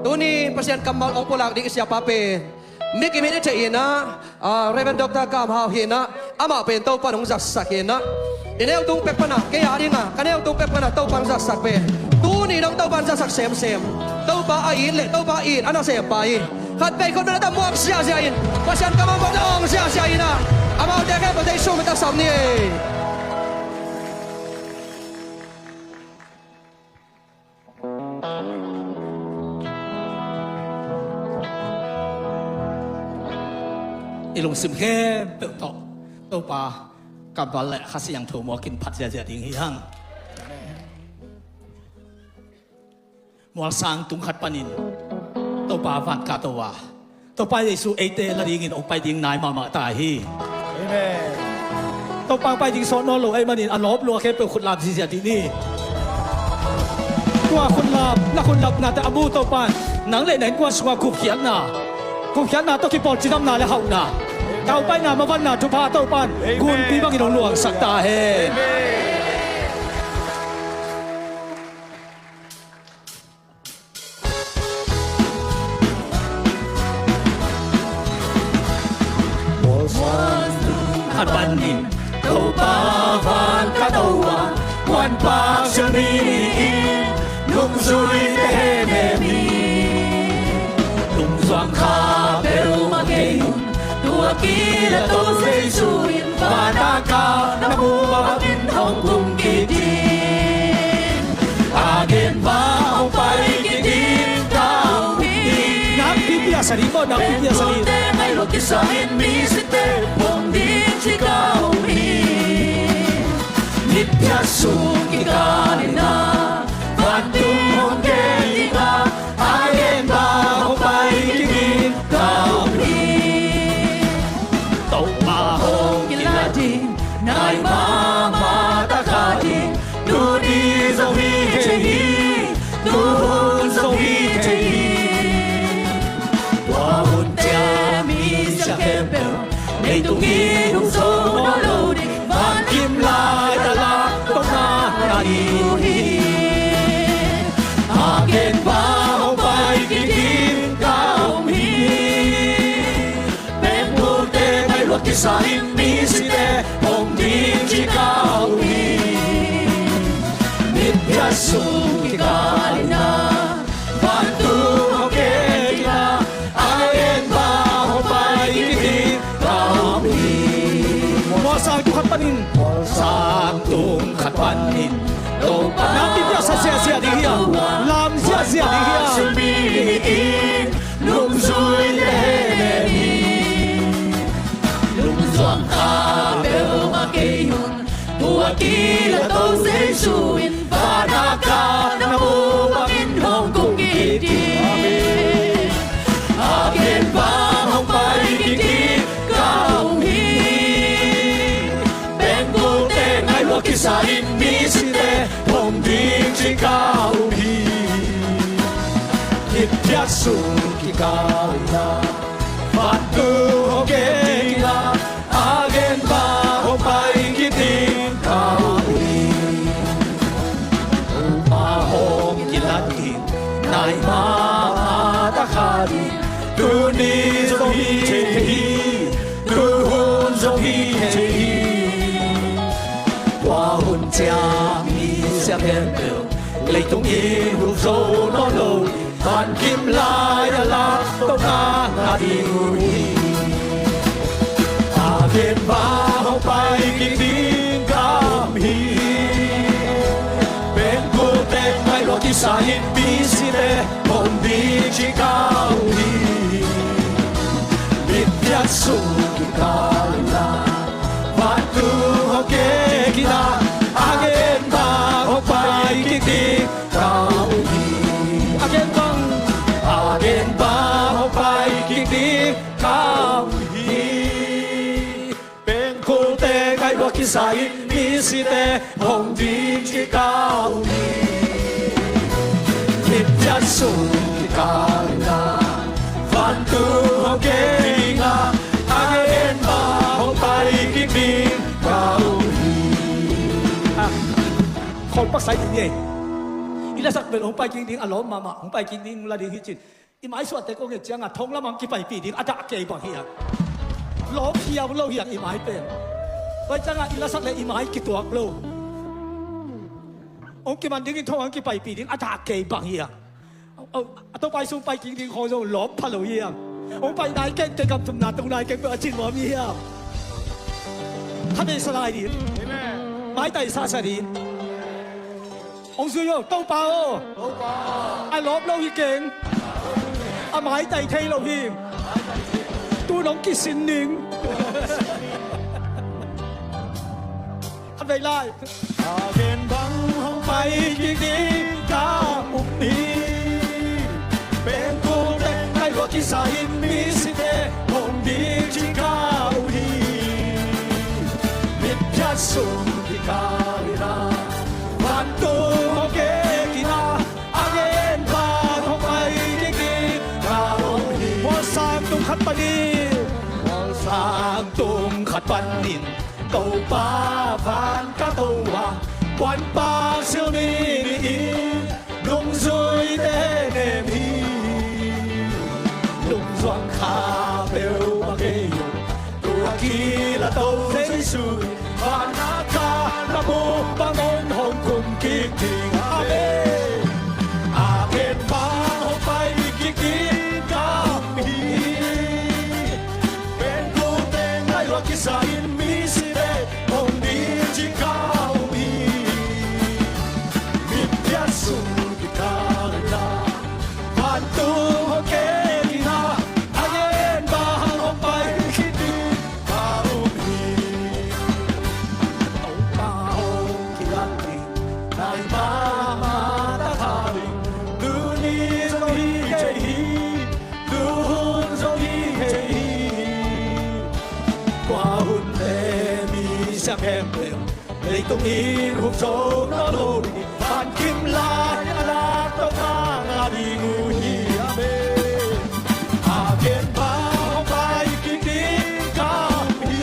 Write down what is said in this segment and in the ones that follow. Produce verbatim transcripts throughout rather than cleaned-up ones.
Tuni Pasian kammal hong pulak ding i siapa pen mi kim in i theih hi-in ah, ah, Reverend Doctor Kam Hau hi-in ah, amah pen Topa'n hong zatsak hi-in ah, i neu tung pek pan ah kei a ding a, ka neu tung pek pan ah Topa'n hong zatsak pen tuni dong Topa'n zatsak semsem. Topa a it leh Topa in a nasempa hi. Khat vei khut beng a ta muak ziahziah in, Pasian kammal hong pulak ziahziah in ah, amaute khempeuh Jesu min tawh sam ni. I lungsim khempeuh tawh Topa kammal leh Kha Siangtho muakin phat ziahziah ding hi hang. Mualsang tung khat panin Topa van kahto a, Topa Jesu eite la dingin hong pai ding nai mahmah ta hi. Amen. Topa hong pai ding sawt nawn lo ahih manin a lawp lua khempeuh khut lap ziahziah dih ni. Tua khut lap, na khut lapnate a mu Topa'n nang leh na innkuan sungah gupkhiatna, gupkhiatna tawh kipawl cidamna leh hauhna, tawh paina, mavanna, thupha Topa'n gunpi bangin hong luangsak ta hen. Mualsang tung khat panin Topa van kahto a, muanpak sial mi ni-in nungzuite hemhem hi. Lungzuang kha peuhmah kei un, tua kilat Topa Jesu in van a kah na mu bangin hong tung kik in. A gen bang hong pai kik ding ka um hi. Nakpi piaksa dih maw, nakpi piaksa dih. Pengkulte ngaihluat kisa in misite pom ding ci ka um hi. Mitphiat sung kikal in ah vantung hong khek ding a, a gen bang hong pai kik ding ka um hi. Topa hong kilat ding nai mahmah ta kha ding, tuni zong hi thei hi, tu hun zong hi thei hi. Tua hun ciang mi sial khempeuh leitung in hong zo nawn lo ding, van kim lai a lak tawh na ngah ding uh hi. A gen bang hong pai kik ding ka um hi. Pengkulte ngaihluat kisa in misite pom ding ci ka um hi. Mitphiat sung kikal in ah vantung hong khek ding a, a gen bang hong pai kik ding ka um hi. Mualsang tung khat panin, mualsang tung khat panin Topa nakpi piaksa ziahziah ding hi a, lam ziahziah ding hi a. Nungzuite hemhem hi. Lungzuang kha peuhmah kei un, tua kilat Topa Jesu in van a kah na mu bangin hong tung kik ding. A gen bang hong pai kik ding ka um hi. Pengkulte ngaihluat kisa in misite pom ding ci ka um hi. Mitphiat sung kikal in ah vantung hong khek ding a, a gen bang hong pai kik ding ka um hi. Topa hong kilat ding nai mahmah ta kha ding, tuni zong hi thei hi, tu hun zong hi thei hi. Tua hun ciang mi sial khempeuh leitung in hong zo nawn lo, van kim lai a lak tawh na ngah ding uh hi. A gen bang hong pai kik ding ka um hi. Pengkulte ngaihluat kisa in misite pom ding ci ka um hi. Mitphiat sung kikal in ah vantung hong khek ding a, a gen bang hong pai kik ding ka um hi. A gen bang, a gen bang hong pai kik ding ka um hi. Pengkulte ngaihluat kisa in misite pom ding ci ka um hi. Mitphiat sung kikal in ah vantung hong khek ding a, a gen bang hong pai kik ding ka um hi. Khawl paksa i ti ni ei. I Lasak bel hong pai kik ding, a lawm mahmah, hong pai kik ding la ding hi cin. I mai suahte kong et ciangah thong lamah kipaipih ding a dah kei bang hi a. Lawm hiau lo hi a i mai pen. Pai ciangah i lasak le i mai kituak lo. Hong kiman dingin thong hong kipaipih ding a dah kei bang hi a. A Topa i sung pai kik ding khawng zong lawm pha lo hi a. Hong pai nai keng, kei kam thumna tung nai keng peuh a cin nuam hi a. Kha nei sa lai ding. Maitai sa sa ding. Hong zui o, Topa aw. A lawp lo hi keng. A maitai thei lo hi. Tu nong kisin ning. A vei lai. A gen bang hong pai kik ding ka um hi. Pengkul teng ngai lua kisa in misite hong ding ci ka um hi. Mitphiat sung kikal ina vantung hong kek ina a gen bang hong pai kik ding ka um hi. Mualsang tung khat panin. Mualsang tung khat panin Topa van ka to a, puanpak silmi ni in nungzuite nem hi. Lungzuang kha peuh a kei uh, tua kila to Jesu, van a kha na mu bangin hong kum kik ding. Amen. A gen bang hong pai kik ding ka um hi. Pengkul teng ngai lua kisa in misite hong ding ci ka um hi. Mitphiat sung kikal ina vantung hong kek ina a gen bang hong pai kik ding ka um hi. Topa hong kilak ding nai mahmah ta tha ding. Tuni zong hi kei hi. Tu hun zong hi kei hi. Tua hun le mi siang khempeuh leitung in huk zo nawn lo ding. Van kim lai a lak Topa ngah ding uh hi. Amen. A gen bang hong pai kik ding ka um hi.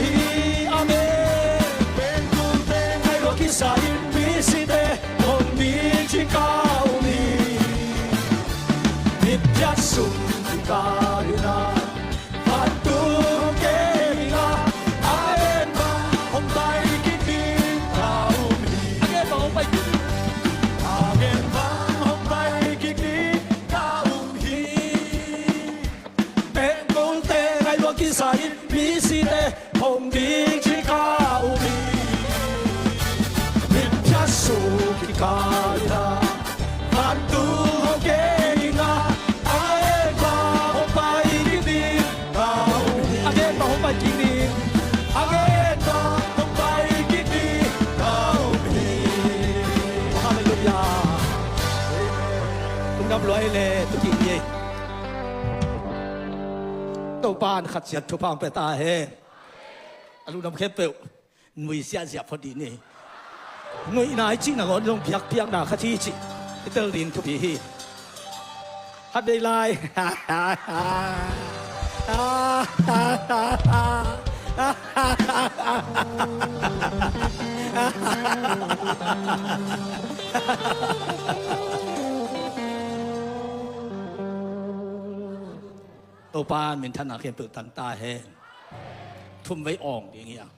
Amen. Pengkul teng ngai lua kisa in misite hong ding ci ka um hi. Mitphiat sung kikal ina vantung hong kek ina a gen bang hong pai kik ding ka um hi. A gen bang hong pai kik ding. A gen bang hong pai kik ding ka um hi. Pengkul teng ngai lua kisa in misite hong ding ci ka um hi. Mitphiat sung kikal ina vantung hong kek ina a gen bang hong pai kik ding ka um hi. A gen bang hong pai kik ding. A gen bang hong pai kik ding ka um hi. Halleluiah. Lungdam lua ei le tu kik ei. Topa in khat ciat thupha hong pia ta hen. A lungdam khempeuh nuisiah ziah phot dih ni. Nuihna i cih nangawn zong biakpiakna khat hi cih i tel ding thupi hi. Hat dei lai. Topa in minthanna khempeuh tang ta hen. Thum vei awng ding hi a.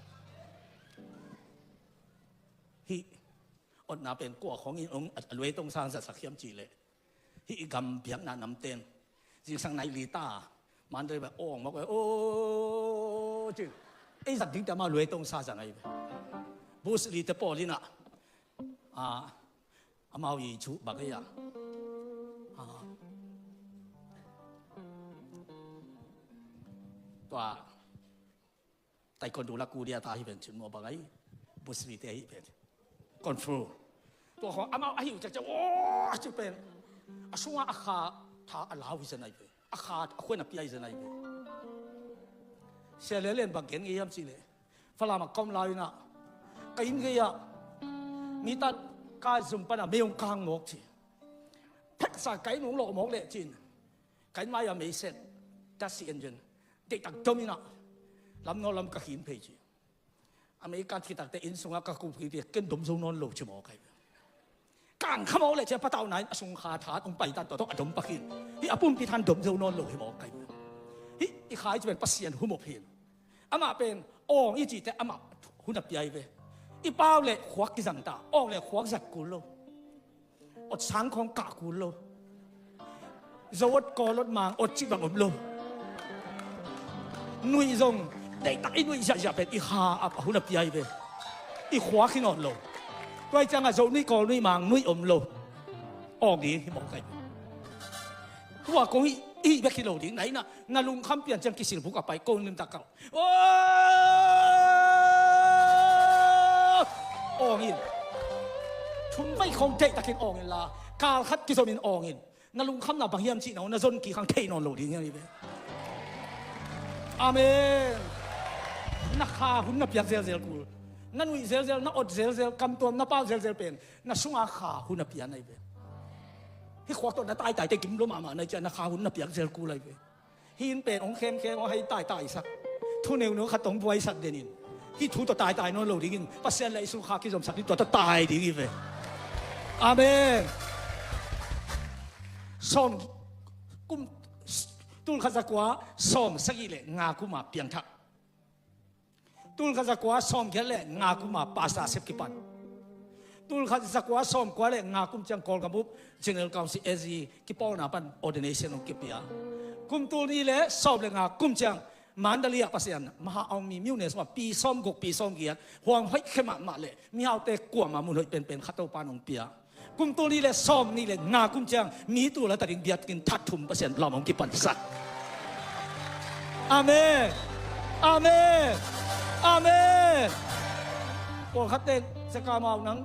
Hih otna pen kua khawng in hong a luai tong sang zatsak hiam cih leh, hih i gam biakna namten zingsang nai li ta, Mandalay va awng mawk ve, aw cin. Ei zat dingte amau luai tong sa zang ahi ve. Bruce Lee te pawl in ah, ah, amau i cu bak ei ah, ah, tua taekwondo la ku dia ta hi ven cin maw bang ai. Bruce Lee te ahi ven. Kung fu. Tua khawng amau ahi uh ciakciak, aw ci pen a sungah a kha tha a lau hi zen ahi ven. A kha a khuan a pia hi zen ahi ven. Sia Lian Lian bang gen ngei hiam cih leh, Falam a ka om lai-in ah, ka inn gei ah mi tat ka zum pan a mei hong kang mawk ci. Pheksa ka inn hong lawh mawk leh cin, ka inn mai a mei set, tat si en zen. Deihtak dom in ah lam naw lam ka khin phei ci. A mei ka thi takte inn sungah ka kup kik dih, ken dom zo nawn lo ci mawk ahi. tangkha mawk leh cia patau nai a sungkha tha hong pai tan tua tawh a dom pak in. Hih a pumpi than dom zo nawn lo hi mawk kai. Hih i kha i ci pen Pasian humop hi. Amah pen awng i cih teh amah hun a pia hi ve. I pau leh khuak kizang ta, awng leh khuak zat kul lo. Ot sang khawng kah kul lo. Zo ot kawl ot mang ot cih bang om lo. Nuih zong deihtak i nuih ziahziah pen i kha a hun a pia hi ve. I khuak hi nawn lo. Tua hi ciangah zo nuih kawl nuih mang nuih om lo. Awng ding hi mawk kai. Tua kong hih, hih bek hi lo ding. Na inn ah na lungkham pian ciang kisil buk a pai kong lim tak kau. Awng in. Thum vai khawng deihtakin awng in la, kal khat kizom in awng in. Na lungkhamna bang hiam cihna uh na zon kik hang thei nawn lo ding hi ve. Amen. Na kha hun na piak zelzel kul. Na nuih zelzel, na ot zelzel, kamtuam na pau zelzel pen na sunga kha hun a pian ahi ve. Hih khuak tawh na taitai te kim lo mahmah na hi ciah na kha hun na piak zel kul ahi ve. Hih inn pen hong khemkhem hong hei taitaisak, thu neuneu khat hong buaisak denin, hih thu tawh taitai nawn lo dingin Pasian leh Jesu kha kizomsak ding tua tawh tai ding hi ve. Amen. Sawm kum, tulkhat zakua sawm sagih leh nga kuma piangthak. Tulkhat zakua sawmgiat leh nga kuma pastor sep kipan. Tulkhat zakua sawmkua leh nga kum ciang Kawlgam up General Council S G kipawlna pan ordination hong kipia. Kum tul nih leh sawm leh nga kum ciang Mandalay ah Pasian Maha Aung Mi myone sungah pi sawmguk pi sawmgiat huang hoih khe mahmah leh mihaute kuamah mun hoih penpen kha Topan hong pia. Kum tul nih leh sawm nih leh nga kum ciang mi tul a ta ding biakinn that thum Pasian lam hong kipansak. Amen. Amen. Amen. Pawlkhat teng, Sia Kam Aung, nang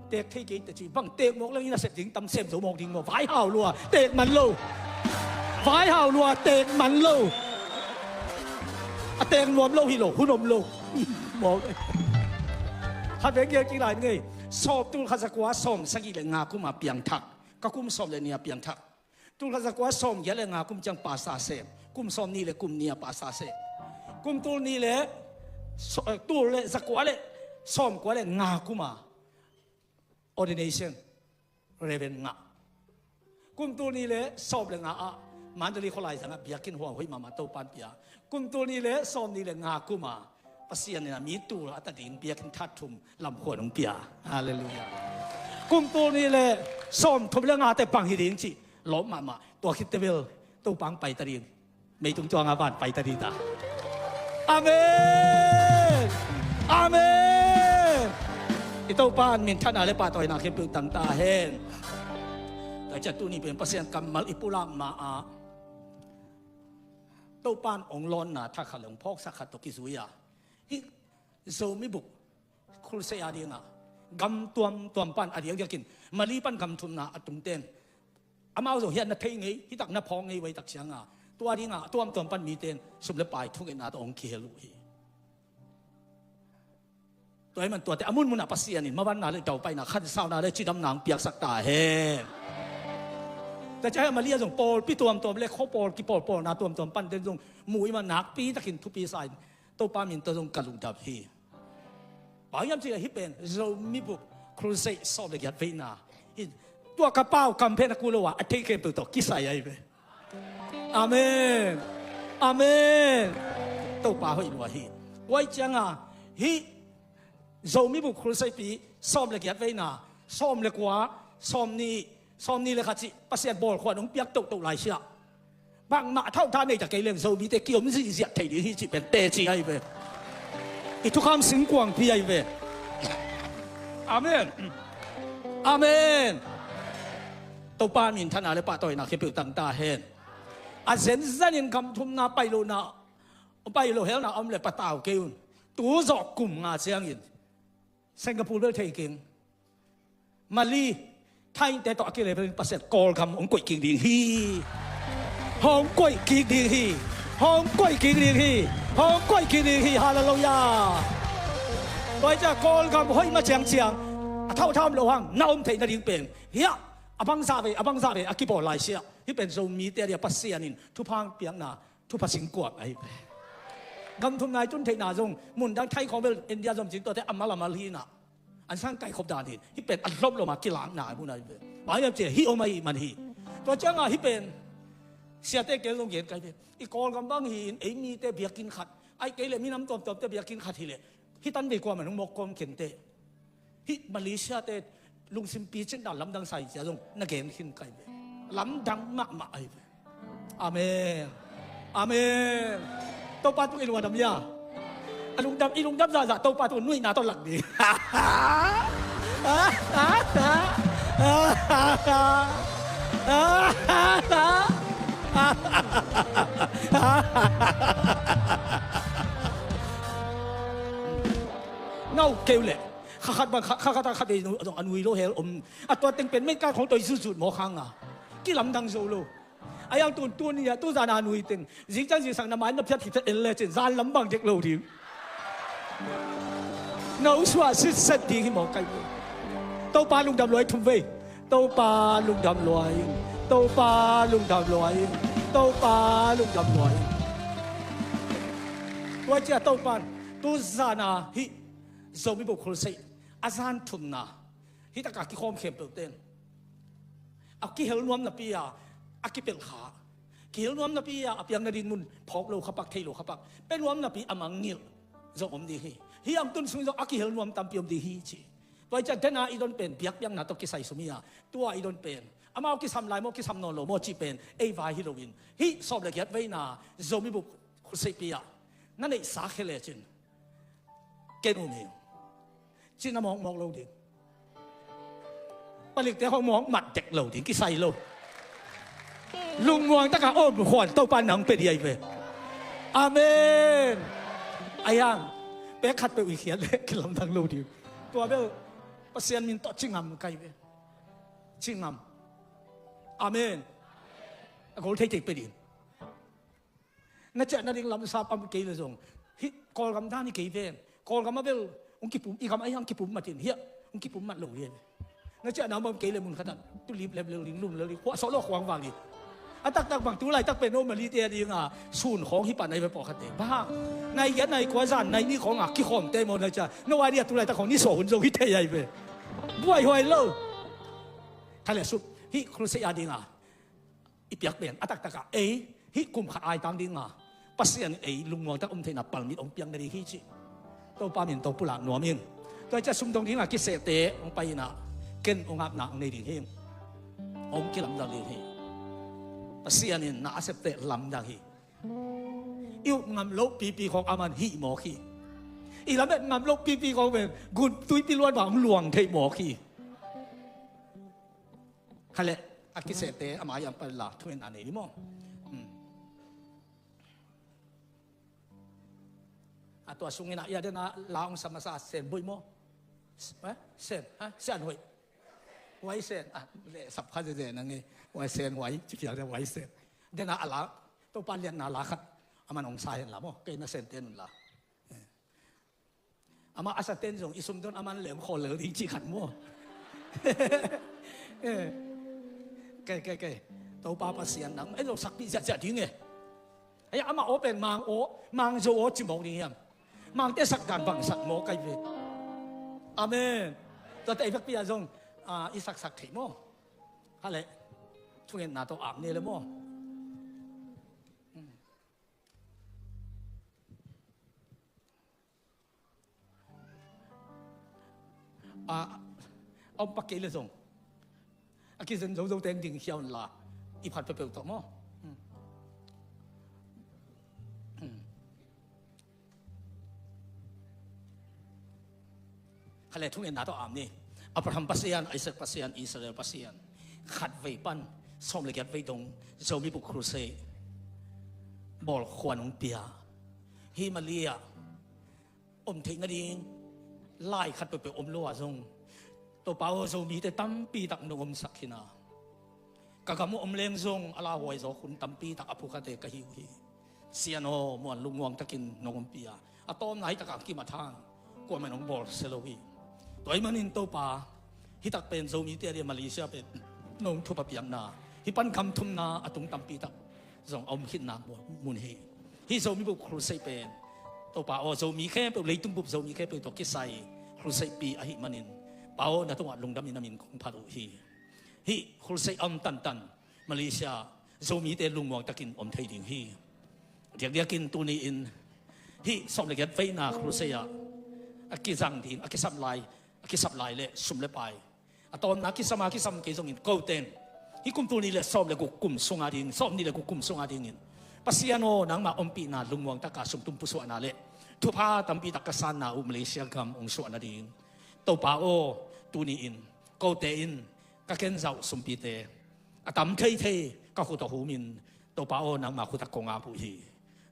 teek thei kei teh ci, bang teek mawk leng inn a sep ding tam sem zo mawk ding maw? Vaihau lua, teek man lo. Vaihau lua, teek man lo. A teek nuam lo hi lo, hun om lo. Mawk. Khat veng gel kik lai ngei. Sawm, tulkhat zakua sawm sagih leh nga kuma piangthak. Ka kum sawm leh nih a piangthak. Tulkhat zakua sawmgiat leh nga kum ciang pastor sem. Kum sawm nih leh kum nih a pastor sem. Kum tul nih leh, so-, eh, tul leh zakua leh sawmkua leh nga kuma ordination, Reverend ngah. Kum tul nih leh sawm leh nga ah Mandalay khualai zangah biakinn huang hoih mahmah Topan pia. Kum tul nih leh sawm nih leh nga kuma Pasian in a mi tul a ta ding biakinn that thum lamkhuan hong pia. Halleluiah. Kum tul nih leh sawm thum leh nga teh bang hi ding cih lawp mahmah. Tua khit teh bel Topa hong pai ta ding. Meitung tuang a van pai ta ding ta. Amen. Amen. I Topa in minthanna leh pahtawina khempeuh tang ta hen. Tua ciang tuni pen Pasian kammal i pulak ma-ah Topa in hong lawnna thak khat leh hong phawksak khat tawh kizui a, hih Zomi Buk Crusade a dingah gam tuamtuam pan a diakdiakin Mali pan gam thumna a tungten amau zong hiah na thei ngei, hih tak na phawk ngei uh a, hih tak ciangah tua dingah a tuamtuam pan mite in sum leh pai thungetna tawh hong kihel uh hi. Tua ahih man tuate a munmunah Pasian in mavanna leh daupaina, khansauna leh cidamna hong piaksak ta hen. Tua ciang Mali ah zong pawlpi tuamtuam leh khua pawl kipawlpawlna tuamtuam pan den zong mu i man nakpi takin thupi sa in Topa min tawh zong ka lungdam hi. Bang hiam cih leh hih pen Zomi Buk Crusade sawm leh giat veina hi. Tua ka pau kam pen a kul lo a, a thei khempeuh tawh kisai ahi ve. Amen. Amen. Topa hoih lua hi. Tua ahih ciangah hih Zomi Buk Crusade pi sawm leh giat veina, sawm leh kua, sawm nih, sawm nih leh khat cih Pasian bawlkhuan hong piak tohtoh laisiah bangmah a thauhtha nei ta kei leng Zomite kiom zihziah thei ding hi cih pen teci ahi ve. I thukham singkuangpi ahi ve. Amen. Amen. Topa minthanna leh pahtawina khempeuh tang ta hen. A zenzen in gam thumna pai lohna, pai loh helna om leh patau kei un. Tu zawh kum nga ciangin Singapore bel thei keng. Mali, Thai te tawh a kileh bel Pasian Kawlgam hong koih kik ding hi. Hong koih kik ding hi. Hong koih kik ding hi. Hong koih kik ding hi. Halleluiah. Tua hi ciah Kawlgam hoih ma ciangciang a thauhtha om loh hang na om theih nading pen hiah a bangzah vei, a bangzah vei a kibawl laisiah hih pen Zomite a dia Pasian in thupha hong piakna thupha singkuang ahi ve. Gam thumna i tun theihna zong mundang Thai khawng bel India zom cin tuate a mal a mal hi inah An sang kaikhop dan hi. Hih pen a lawmlawm a kilakna a mun ahi ve. Bang hiam cih leh hih om ahih man hi. Tua ciangah hih pen siate kel zong gen kai ve. I Kawlgam bang hi-in ei mite biakinn khat, ahih kei leh minam tuamtuamte biakinn khat hi leh hih tan vei kuamah nong mawk kawm kei inteh. Hih Malaysia te lungsim picin dan lamdang sa hi cia zong na gen khin kai ve. Lamdang mahmah ahi ve. Amen. Amen. Topa tung i lungdam ia. A lungdam, i lungdam zahzah Topa tung nuihna tawh lak ding. Nau keu leh. Kha khat bang, kha, kha khat a khat ei zong a nui lo hel om. A tua teng pen mei kan khong toi zutzut maw khang a. Kilamdang zo lo. A yang tun tun ni a tu zan a nui teng. Zing cang zing sang na mai na phiat hi ta en le cin. Zan lam bang dek lo ding. Na u suah sit set ding hi maw kai. Topa lungdam luai thum vei. Topa lungdam luai. Topa lungdam luai. Topa lungdam luai. Tua cia Topa tu zan a hi. Zomi Bup Crusade a zan thumna. Hih takah kikhawm khempeuh ten a kihel nuam napi a, a kipelh kha. Kihel nuam napi a, a piang nading mun phawk lo khapak, thei lo khapak. Pe nuam napi a mangngilh zong om ding hi. Hih ang tun sung zong a kihel nuam tampi om ding hi ci. Tua hi ciah dena i don pen biakpiakna tawh kisai sum hi a. Tua i don pen amau kisam lai maw, kisam nawn lo maw cih pen ei vai hi loin, hih sawm le giat veina Zomi Bup Crusade pi ah na neihsa khia lecin ken um hi. Cina mawkmawk lo ding. Palikte hong mawk mat dek lo ding, kisai lo. Lungmuang taka om khuan Topa nang pe diai ve. Amen. Ayang pek khat peuh i khiat le kilamdang lo ding. Tua bel Pasian min tawh cingam kai ve. Cingam. Amen. A gol thei thei pe ding. Na ciah nading lamsap am kei le zong hih Kawlgam dan hi kei ven. Kawlgam a bel hong kipum, i gam ahi hang kipum matin hiah hong kipum mat lo hi. Na ciah na bam kei le mun khatah tulip lem lel ding, lum lel ding, khuah sawh lo khuang vang hi. A taktak bang tulaitak pen no mali te a dinga sun khawng hi pan ahi ve pawh khatte bang nai giat nai kua zan nai ni khawng a kikhawmte maw na ciah no a dia tulaitak khawng ni sawh hun zong hi thei ahi ve. Buai huai lo. Kha le sup hih crusade a dinga i piak pen a taktakah ei hih kum khat aitang dinga Pasian in ei lungmuang tak um theihna palmit hong piak na ding hi ci. Topa min to pulak nuam in. Tua hi ciah sumdong dinga kisehte hong pai inah ken hong apna hong nei ding hi. Hong kilamdang ding hi. Pasian in na a septe lamdang hi. I up ngam loh pipi khawng aman hih mawk hi. I lamet ngam loh pipi khawng pen gun tuipi luan bang hong luang thei mawk hi. Kha le a kisehte a mai-ah pan la thungen a nei ni maw? Hmm. A tua sungin a ia dena la hong sa masa sen buai maw? Eh? Sen, ha? Sen huai. Huai sen. Ah, le sap kha zeze na ngei. Huai sen huai. Ci piang de huai sen. Dena a la Topa liatna la khat aman hong sa hen la maw? Kei na sen ten un la. Amah a sa ten zong i sumdon aman lem khawl lel ding cih khat maw? Eh. Kei, kei, kei. Topa Pasian nang ei lo sakpih ziahziah ding e. Ei amah aw pen mang aw, mang zo aw cimawk ding hiam? Mangte sak dan bang sak maw kai ve. Amen. Tuate ei vekpi ah zong ah, i saksak theih maw? Kha le thungetna tawh ap ni le maw? A, a om pak kei le zong a kizen zozo teng ding khia un la i phat peuhpeuh tawh maw? Kha le thungetna tawh am ni. Abraham Pasian, Isaac Pasian, Israel Pasian khatvei pan sawm le giat vei dong Zomi Bup Crusade bawl khuan hong pia. Hih Mali ah om theih nading lai khat peuhpeuh om lo ah zong Topa aw Zomite tampi tak nong omsak khin a, ka gam uh om leng zong a lauhuai zawk hun tampi tak a phukhate ka hi uh hi. Sian aw muan lungmuang takin nong ompih a, a tawmna hih takah kimat hang kuamah nong bawlsia lo hi. Tua ahih manin Topa hih tak pen Zomite a dia Malaysia pen nong thupha piakna hih pan gam thumna a tung tampi tak zong a om khitna mun hi. Hih Zomi Bup Crusade pen Topa aw Zomi khempeuh leitung bup Zomi khempeuh tawh kisai Crusade pi ahih manin, Pa aw, na tungah lungdamin na min kong phat uh hi. Hih crusade a om tantan Malaysia Zomite lungmuang takin om thei ding hi. Diakdiakin tuni-in hih sawm le giat veina crusade ah a kizang ding, a kisam lai, a kisap lai le sum le pai a tawmna kisam a kisam kei zongin koten hih kum tul nih le sawm le guk kum sunga ding, sawm nih le guk kum sunga dingin Pasian aw, nangmah ompihna lungmuang taka sumtum pusuahna le thupha tampi tak ka sanna uh Malaysia gam hong suah nading Topa aw, tuni-in kote in ka kenzauh sumpite a tam theithei ka khut a humin, Topa aw, nangma khut a kong ap uh hi.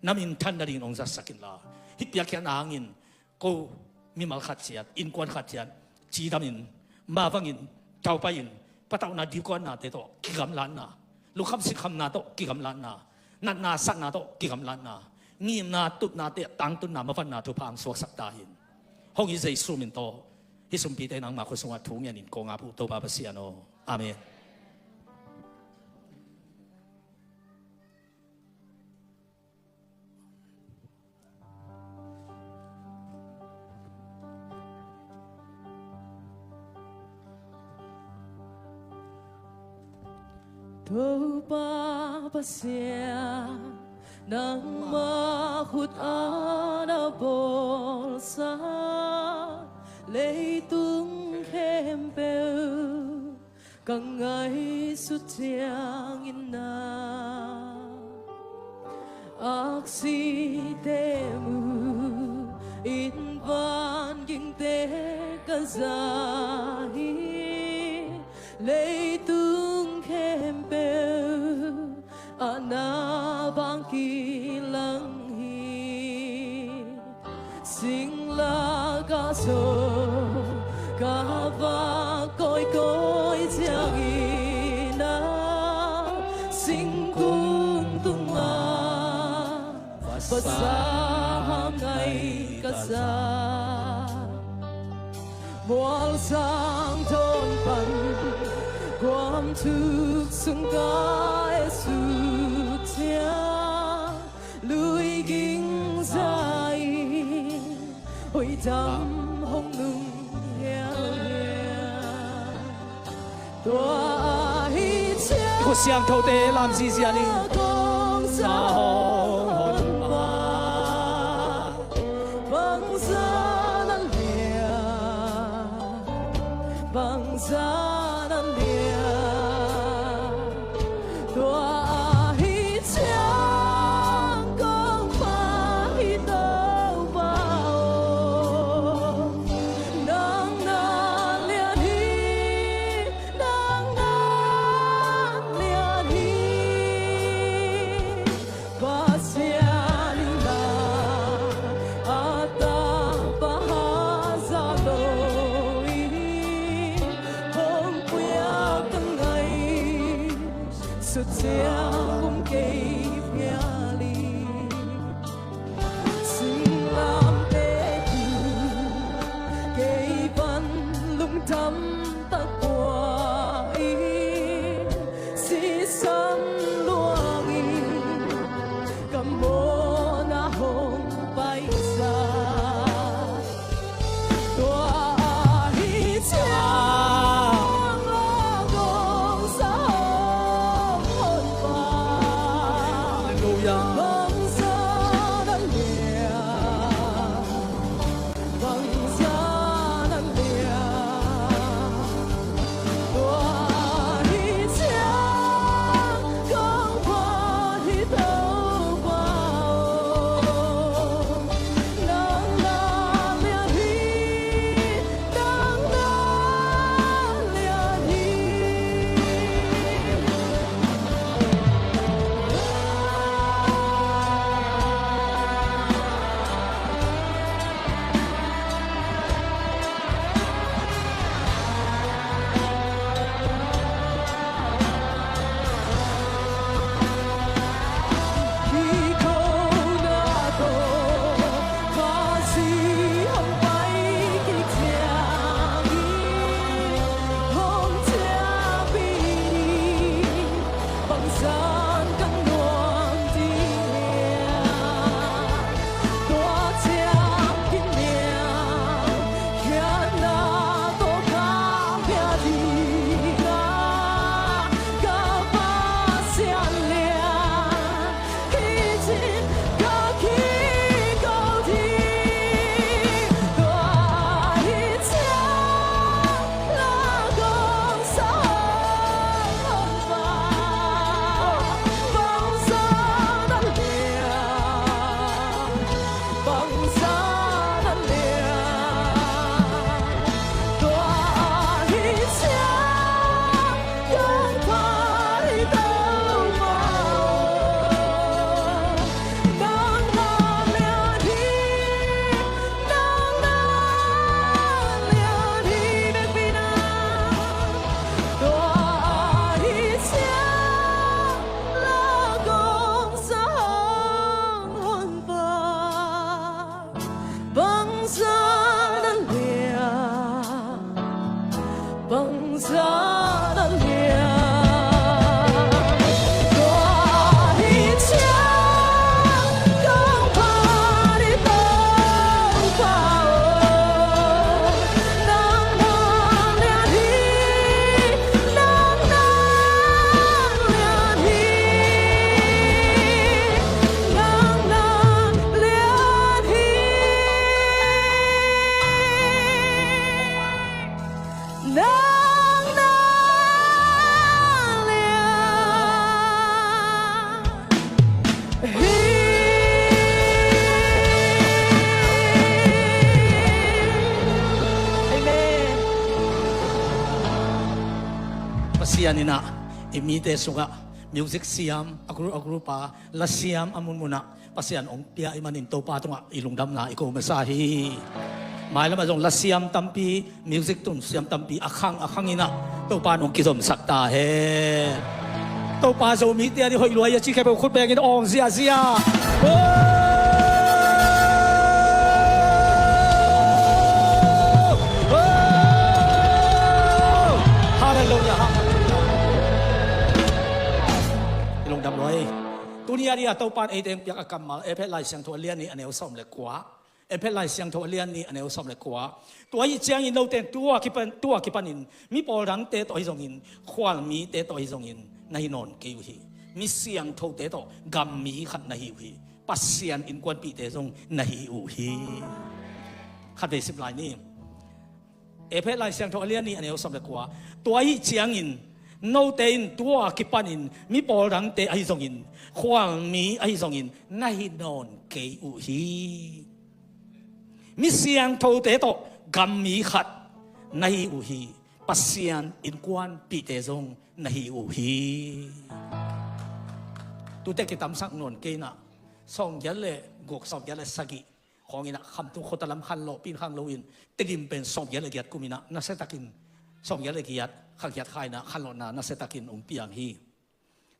Na minthan nadingin hong zatsak inla, hih piakkhiatna hangin ko mimal khat ciat, innkuan khat ciat cidamin, mavangin, taupai-in, patauhna dikuannate tawh kigamlatna, lungkham sinkhamna tawh kigamlatna, natna satna tawh kigamlatna, ngimna tutnate tangtunna mavanna thupha hong suaksak ta in. Hong i Jesu min tawh hih sumpite nangma khut sungah thu ngenin kong ap uh Topa Pasian aw. Amen. Topa Pasian, nangma khut a na bawlsa leitung khempeuh ka ngaihsut ciangin na aksite mu in, vangingte ka za hi. Leitung khempeuh ah na vang kilang hi. Singlak ah zong ka vak kawikawi ciangin ah, singkung tungah vasa ham ngai ka za. Mualsang tawn pan guam thuk sung ka e sut ciang, lui ging za-in hoih dam hong nung hiauhiau. Tua ahi ciang, i khut siangthote lam zizia ni. Kong za hong hon mah, bangzah na lian, bangzah na lian. Tua ahi ciang kong pha hi Topa aw, nang na lian hi, nang na lian hi. Ninah i mite sungah music siam a group a group a la siam a munmunah Pasian hong pia i manin Topa tungah i lungdamna i ko masa hi. Mailamah zong la siam tampi, music tun siam tampi a khang a khanginah Topa in hong kizomsak ta hen. Topa Zomite a dih hoih luai a ci khempeuh khut bengin awng ziahziah. Halleluiah. I lungdam luai. Tuni a dih a Topa in eite hong piak a kammal Efesa Lai Siangtho a lian nih a neu sawm le kua. Efesa Lai Siangtho a lian nih a neu sawm le kua. Tua ahih ciangin note in tua kipan, tua kipanin mi pawl dangte tawh ahi zongin, khualmite tawh ahi zongin na hi nawn kei uh hi. Mi siangthote tawh gammi khat na hi uh hi. Pasian innkuanpihte zong na hi uh hi. Khatvei sim lai ni. Efesa Lai Siangtho a lian nih a neu sawm le kua. Tua ahih ciangin note in tua kipanin mi pawl dangte ahi zongin, khualmi ahi zongin na hi nawn kei uh hi. Mi siangthote tawh gammi khat na hi uh hi. Pasian innkuanpihte zong na hi uh hi. Tute kitamsak nawn kei inah sawmgiat le guk, sawmgiat le sagih khawng inah Khamtung khuata lam khanlawh pin khang loin Tedim pen sawmgiat le giat kum inah nasiatakin, sawmgiat le giat, kha giat kha inah khanlawhna nasiatakin hong piang hi.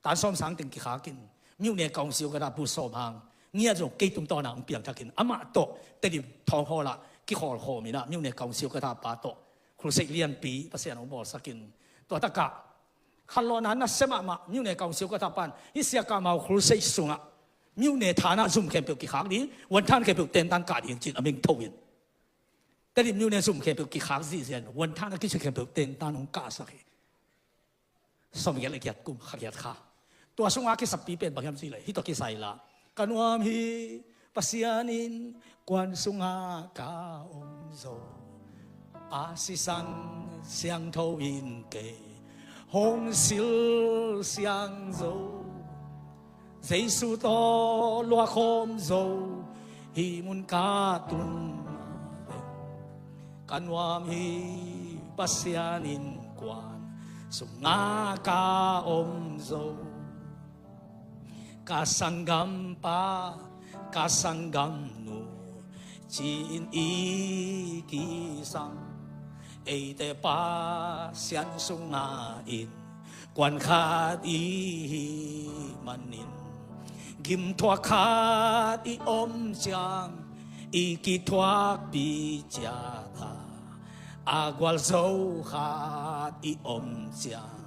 Tan sawm sang teng kikhakin Myone Council ka dap bu sawm hang ngiat zong kei tungtawn ah hong piangthakin amah tawh Tedim Town Hall ah kikholkhawm inah Myone Council ka dap pa tawh crusade lianpi Pasian hong bawlsakin tua takah khanlawhna nasia mahmah Myone Council ka dap pan hih Siakah Mau crusade sungah Myone thanah zum khempeuh kikhak ding, vuanthan khempeuh tentan kah ding cin a meng tho in. Tedim Myone zum khempeuh kikhak zihzian vuanthan a kici khempeuh tentan hong kahsak hi. Sawmgiat le giat kum kha giat kha. Tua sungah kisappi pen bang hiam cih leh hih tawh kisai la. Ka nuam hi Pasian innkuan sungah ka om zo. A sisan siangtho in kei hong silsiang zo. Jesu tawh luakhawm zo hih mun ka tun. Ka nuam hi Pasian innkuan sungah ka om zo. Ka sanggampa, ka sanggamnu ci-in i kisam. Eite Pasian sungah innkuan khat i hih manin gimthuak khat i om ciang i kithuakpih ciat a, a gualzo khat i om ciang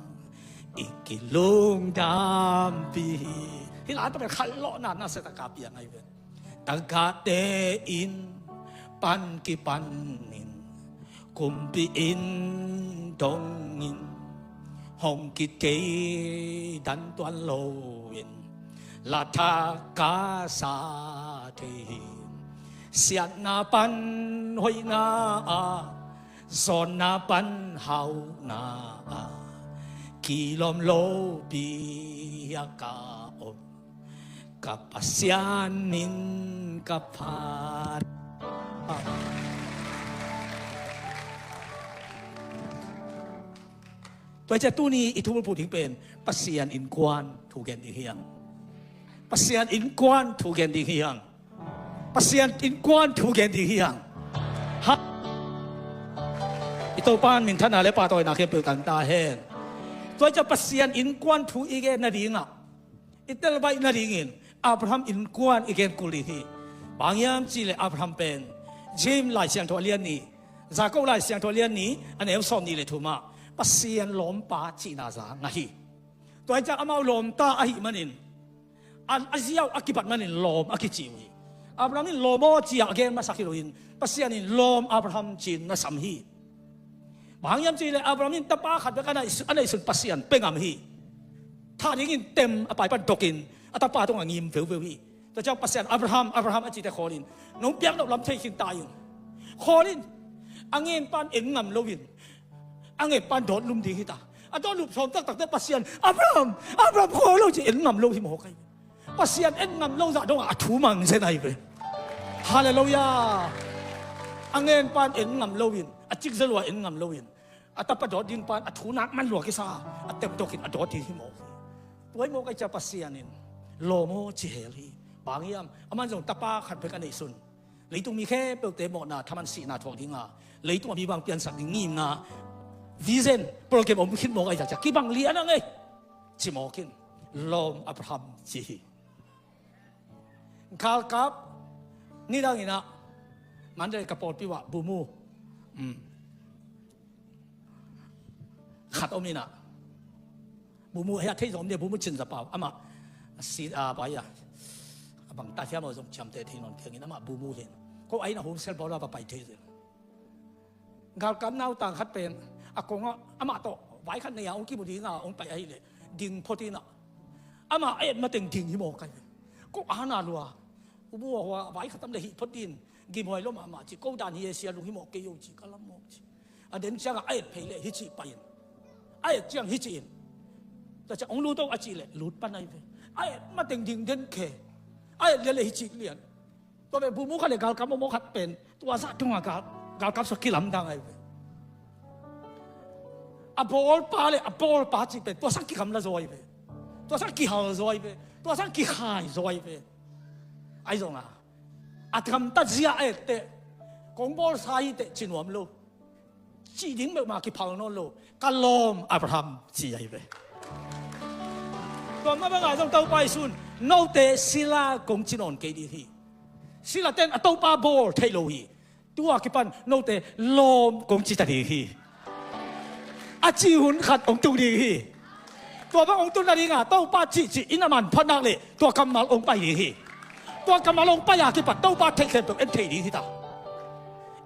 i kilungdampih hi. Hih lai tawh pen khanlawhna nasiatakin ka piang ahi ve. Tagahte in pan kipanin kumpi in dongin hong kit kei dan tuan loin la thak ka sa thei hi. Siatna pan hoihna ah, zawnna pan hauhna ah, kilawm lopi a ka om. Ka Pasian in ka phat. Tua ciang tuni i thubulphuh ding pen Pasian innkuan thu gen ding hi hang. Pasian innkuan thu gen ding hi hang. Pasian innkuan thu gen ding hi hang. Ha. I Topa in minthanna le pahtawina khempeuh tang ta hen. Tua ciang Pasian innkuan thu i gen nadingah i telbaih nadingin Abraham innkuan i gen kul ding hi. Bang hiam cih leh Abraham pen James Lai Siangtho a lian nih, Jakob Lai Siangtho a lian nih, a neu sawm nih le thum ah Pasian lawmpa cihna za ngah hi. Tua hi ciang amau lawmta ahih manin a, a ziau a kibat manin lawm a kici uh hi. Abraham in lawm aw ci-a a gen masak hi loin Pasian in lawm Abraham ci-in na sam hi. Bang hang hiam cih leh Abraham in tapa khat bek a neihsun, a neihsun Pasian pia ngam hi. Thah dingin tem a pai pan dokin a tapa tungah ngim veuveu hi. Tua ciang Pasian, "Abraham, Abraham," a cite khawlin, "Nong piak loh lam thei khin ta ing. Khawlin, a ngen pan en ngam loin a ngen pan dawt lum ding hi ta." A dawt lum sawm taktakte Pasian, "Abraham, Abraham, khawl lo," ci en ngam lo hi mawk ahi. Pasian en ngam lo zah dongah a thu mang zen ahi ve. Halleluiah. A ngen pan en ngam loin, a cikzel uh a en ngam loin, A tapa dawt ding pan a thu nak man lua kisa, a tep dawkin a dawt ding hi mawk hi. Tua hi mawk a, i cia Pasian in lawm aw ci hel hi. Bang hiam? Aman zong tapa khat bek a neihsun, leitung mi khempeuhte mawhna thaman sihna thuak dinga, leitung a mi bang piansak ding ngimna vision program om khin mawk a, i cia kibang lian a ngei ci mawk in, lawm Abraham ci hi. Galkap nidang inah Mandalay ka pawlpi uh ah bumu, um, khat om inah, bumu hei a thei zong om dia, bumu Cin Za Pau, amah a si a pai a, a bang ta thiam aw zong ciamteh thei nawn keng in, amah bumu hi in, ko a inn ah home cell bawl a va pai thei zel. Galkap nautang khat pen a kongah amah tawh vai khat nei a hong kimu dinga hong pai ahileh ding phot inah, amah a et mateng ding hi mawk ai ve. Ko ana lua, u bu a hua vai khat tam le hih phot din, gimhuai lo mahmah ci, ko dan hi e sia, lung hi mawk kei o ci, ka lam mawk ci. A den ciangah a et phei leh hi cih pai in, a et ciang hi cih in, tua ciang hong lut o a cih leh lut pan ai ve. A et mateng ding den khe, a et lian leh hi cih lian. Tua ve bumu khat le galkap mawkmawk khat pen tua zah tungah gal, galkap sua kilamdang ai ve. A bawlpa le a bawlpa cih pen tua sang kigamla zaw ai ve. Tua sang kihal zaw ai ve. Tua sang kikhai zaw ai ve. Ai zong a, a gamtat zia a etteh, kong bawlsa hiteh ci nuam lo. Cih ding meuhmah kiphal nawn lo. Ka lawm Abraham ci ai ve. Tua mah bangah zong Topa Jesuh in note sila kong ci nawn kei ding hi. Sila ten a Topa bawl thei lo hi. Tua kipan note lawm kong ci ta ding hi. A ci hun khat hong tung ding hi. Tua bang hong tun nadinga Topa cihcih in a manpha nak leh tua kammal hong pai ding hi. Tua kammal hong pai a kipat Topa theih khempeuh en thei ding hi ta.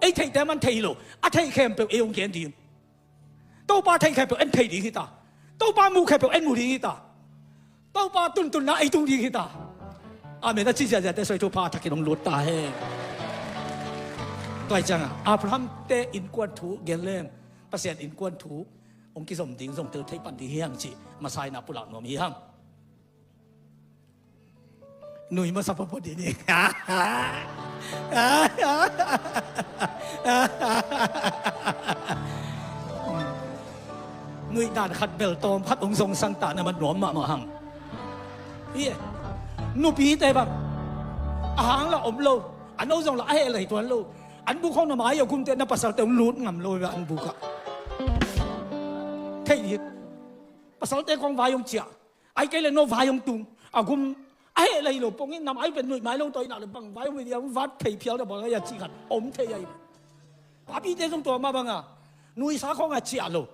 Ei theihte man thei hi lo, a theih khempeuh ei hong gen ding. Topa theih khempeuh en thei ding hi ta. Topa muh khempeuh en mu ding hi ta. Topa tuntunna ei tung ding hi ta. Amen. A ci ziahziahte soi thupha thakin hong lut ta hen. Tua hi ciangah Abraham te innkuan thu gen leng Pasian innkuan thu hong kizom ding zong tel thei pan ding hi hang cih masa inah pulak nuam hi hang. Nui masa pawpaw ding hi. Nuih dan khat bel tawm khat hong zongsang ta na man nuam mahmah hang. Hi e. Nupite bang a hang la om lo, a no zong la a heh lai tuan lo. An buk hong na mai a gumte na pasalte hong lut ngam lo ve an bukah. Thei hi. Pasalte kong vai hong ciah, ai kei le no vai hong tung, a gum a heh lai lo pongin nam ai pen nuih mai lo tawi nak le bang vai hong i diam vat phei phial da bang ai a cih khat om thei ai. Papite zong tua mah banga nuihsa khawng a ciah lo.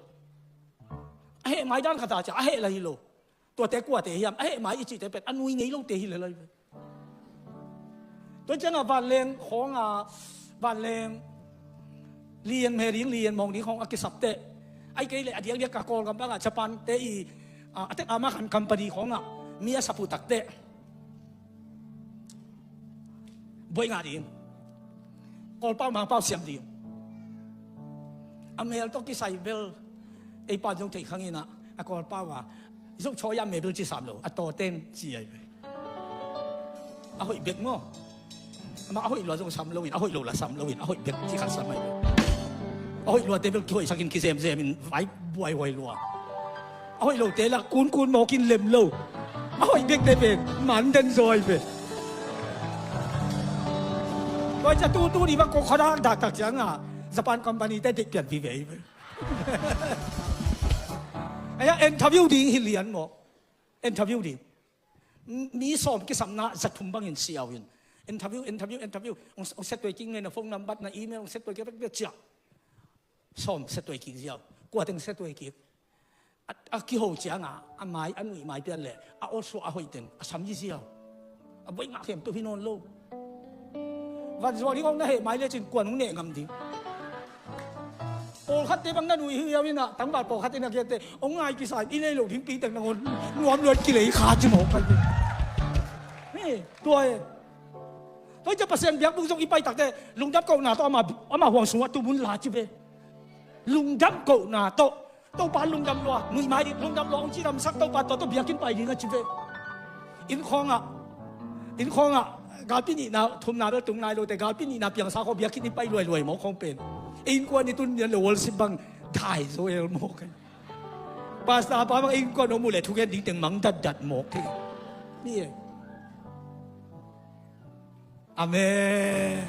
A heh mai dan khat a ciah a heh lai lo. Tuate kuate hiam a heh mai i cihte pen a nui ngei lote hi le lai ve. Tua ciangah vanleng khawngah, vanleng lian me ding lian mawng ding khawng a kisapteh, ai kei le a diakdiak ka Kawlgam bangah Japan te i, a, a tek ama khan company khawngah mi a sapu takteh buai ngah ding, Kawlpau Mangpau siam ding. A mel tawh kisai bel ei pan zong thei khang inah a Kawlpau a zong chawi a mel bel ci sam lo, a tawteng ci ai ve. A hoih bek maw? Amah a hoih lua zong sam loin, a hoih lo la sam loin, a hoih bek ci khat sam ai lo. A hoih luate bel kihoihsakin kizemzemin vai buaihuai lua. A hoih lote la kunkun mawkin lem lo. A hoih bekte pen man den zaw ai ve. Tua cia tutu ni bang kong khuadak daktak cianga Japan company te deih pian vive ai ve. Aia interview ding hi lian maw? Interview ding. Mi sawm kisapna za thum bangin siau in. Interview, interview, interview. Ong, ong settle kik nge na phone number, na email, ong settle kik bek bek ciah. Sawm settle kik ziau. Kua teng settle kik. A, a kiho cianga a mai, a nuih mai pian le a awsuah a hoih teng a sam hi ziau. A buai ngah khem to hi nawn lo. Van zuak ding ong na heh mai lecin kuan ong neh ngam ding. Pawlkhatte bang na nuih hi au inah tangval pawlkhatte na giate ong ngai kisa in i lei lo ding piteng nangawn nuam luat kilei kha ci mawk pai. He, tua e. Tua i cia Pasian biakbuk zong i pai takte lungdam kohna tawh ama, ama huang sungah tumun la ci ve. Lungdam kohna tawh Topa lungdam lua, nuih mai ding lungdam lua, ong cidamsak Topa tua tawh biakinn pai ding a ci ve. Inn khawngah, inn khawngah galpi nihna thumna bel tung nai lote galpi nihna piangsa khaw biakinn i pai luailuai mawk khawng pen. Ei innkuan i tun nian lo worship bang thai zo el mawk hi. Pastor pa bang innkuan om uh leh thugen ding teng mang datdat mawk hi. Ni e. Amen.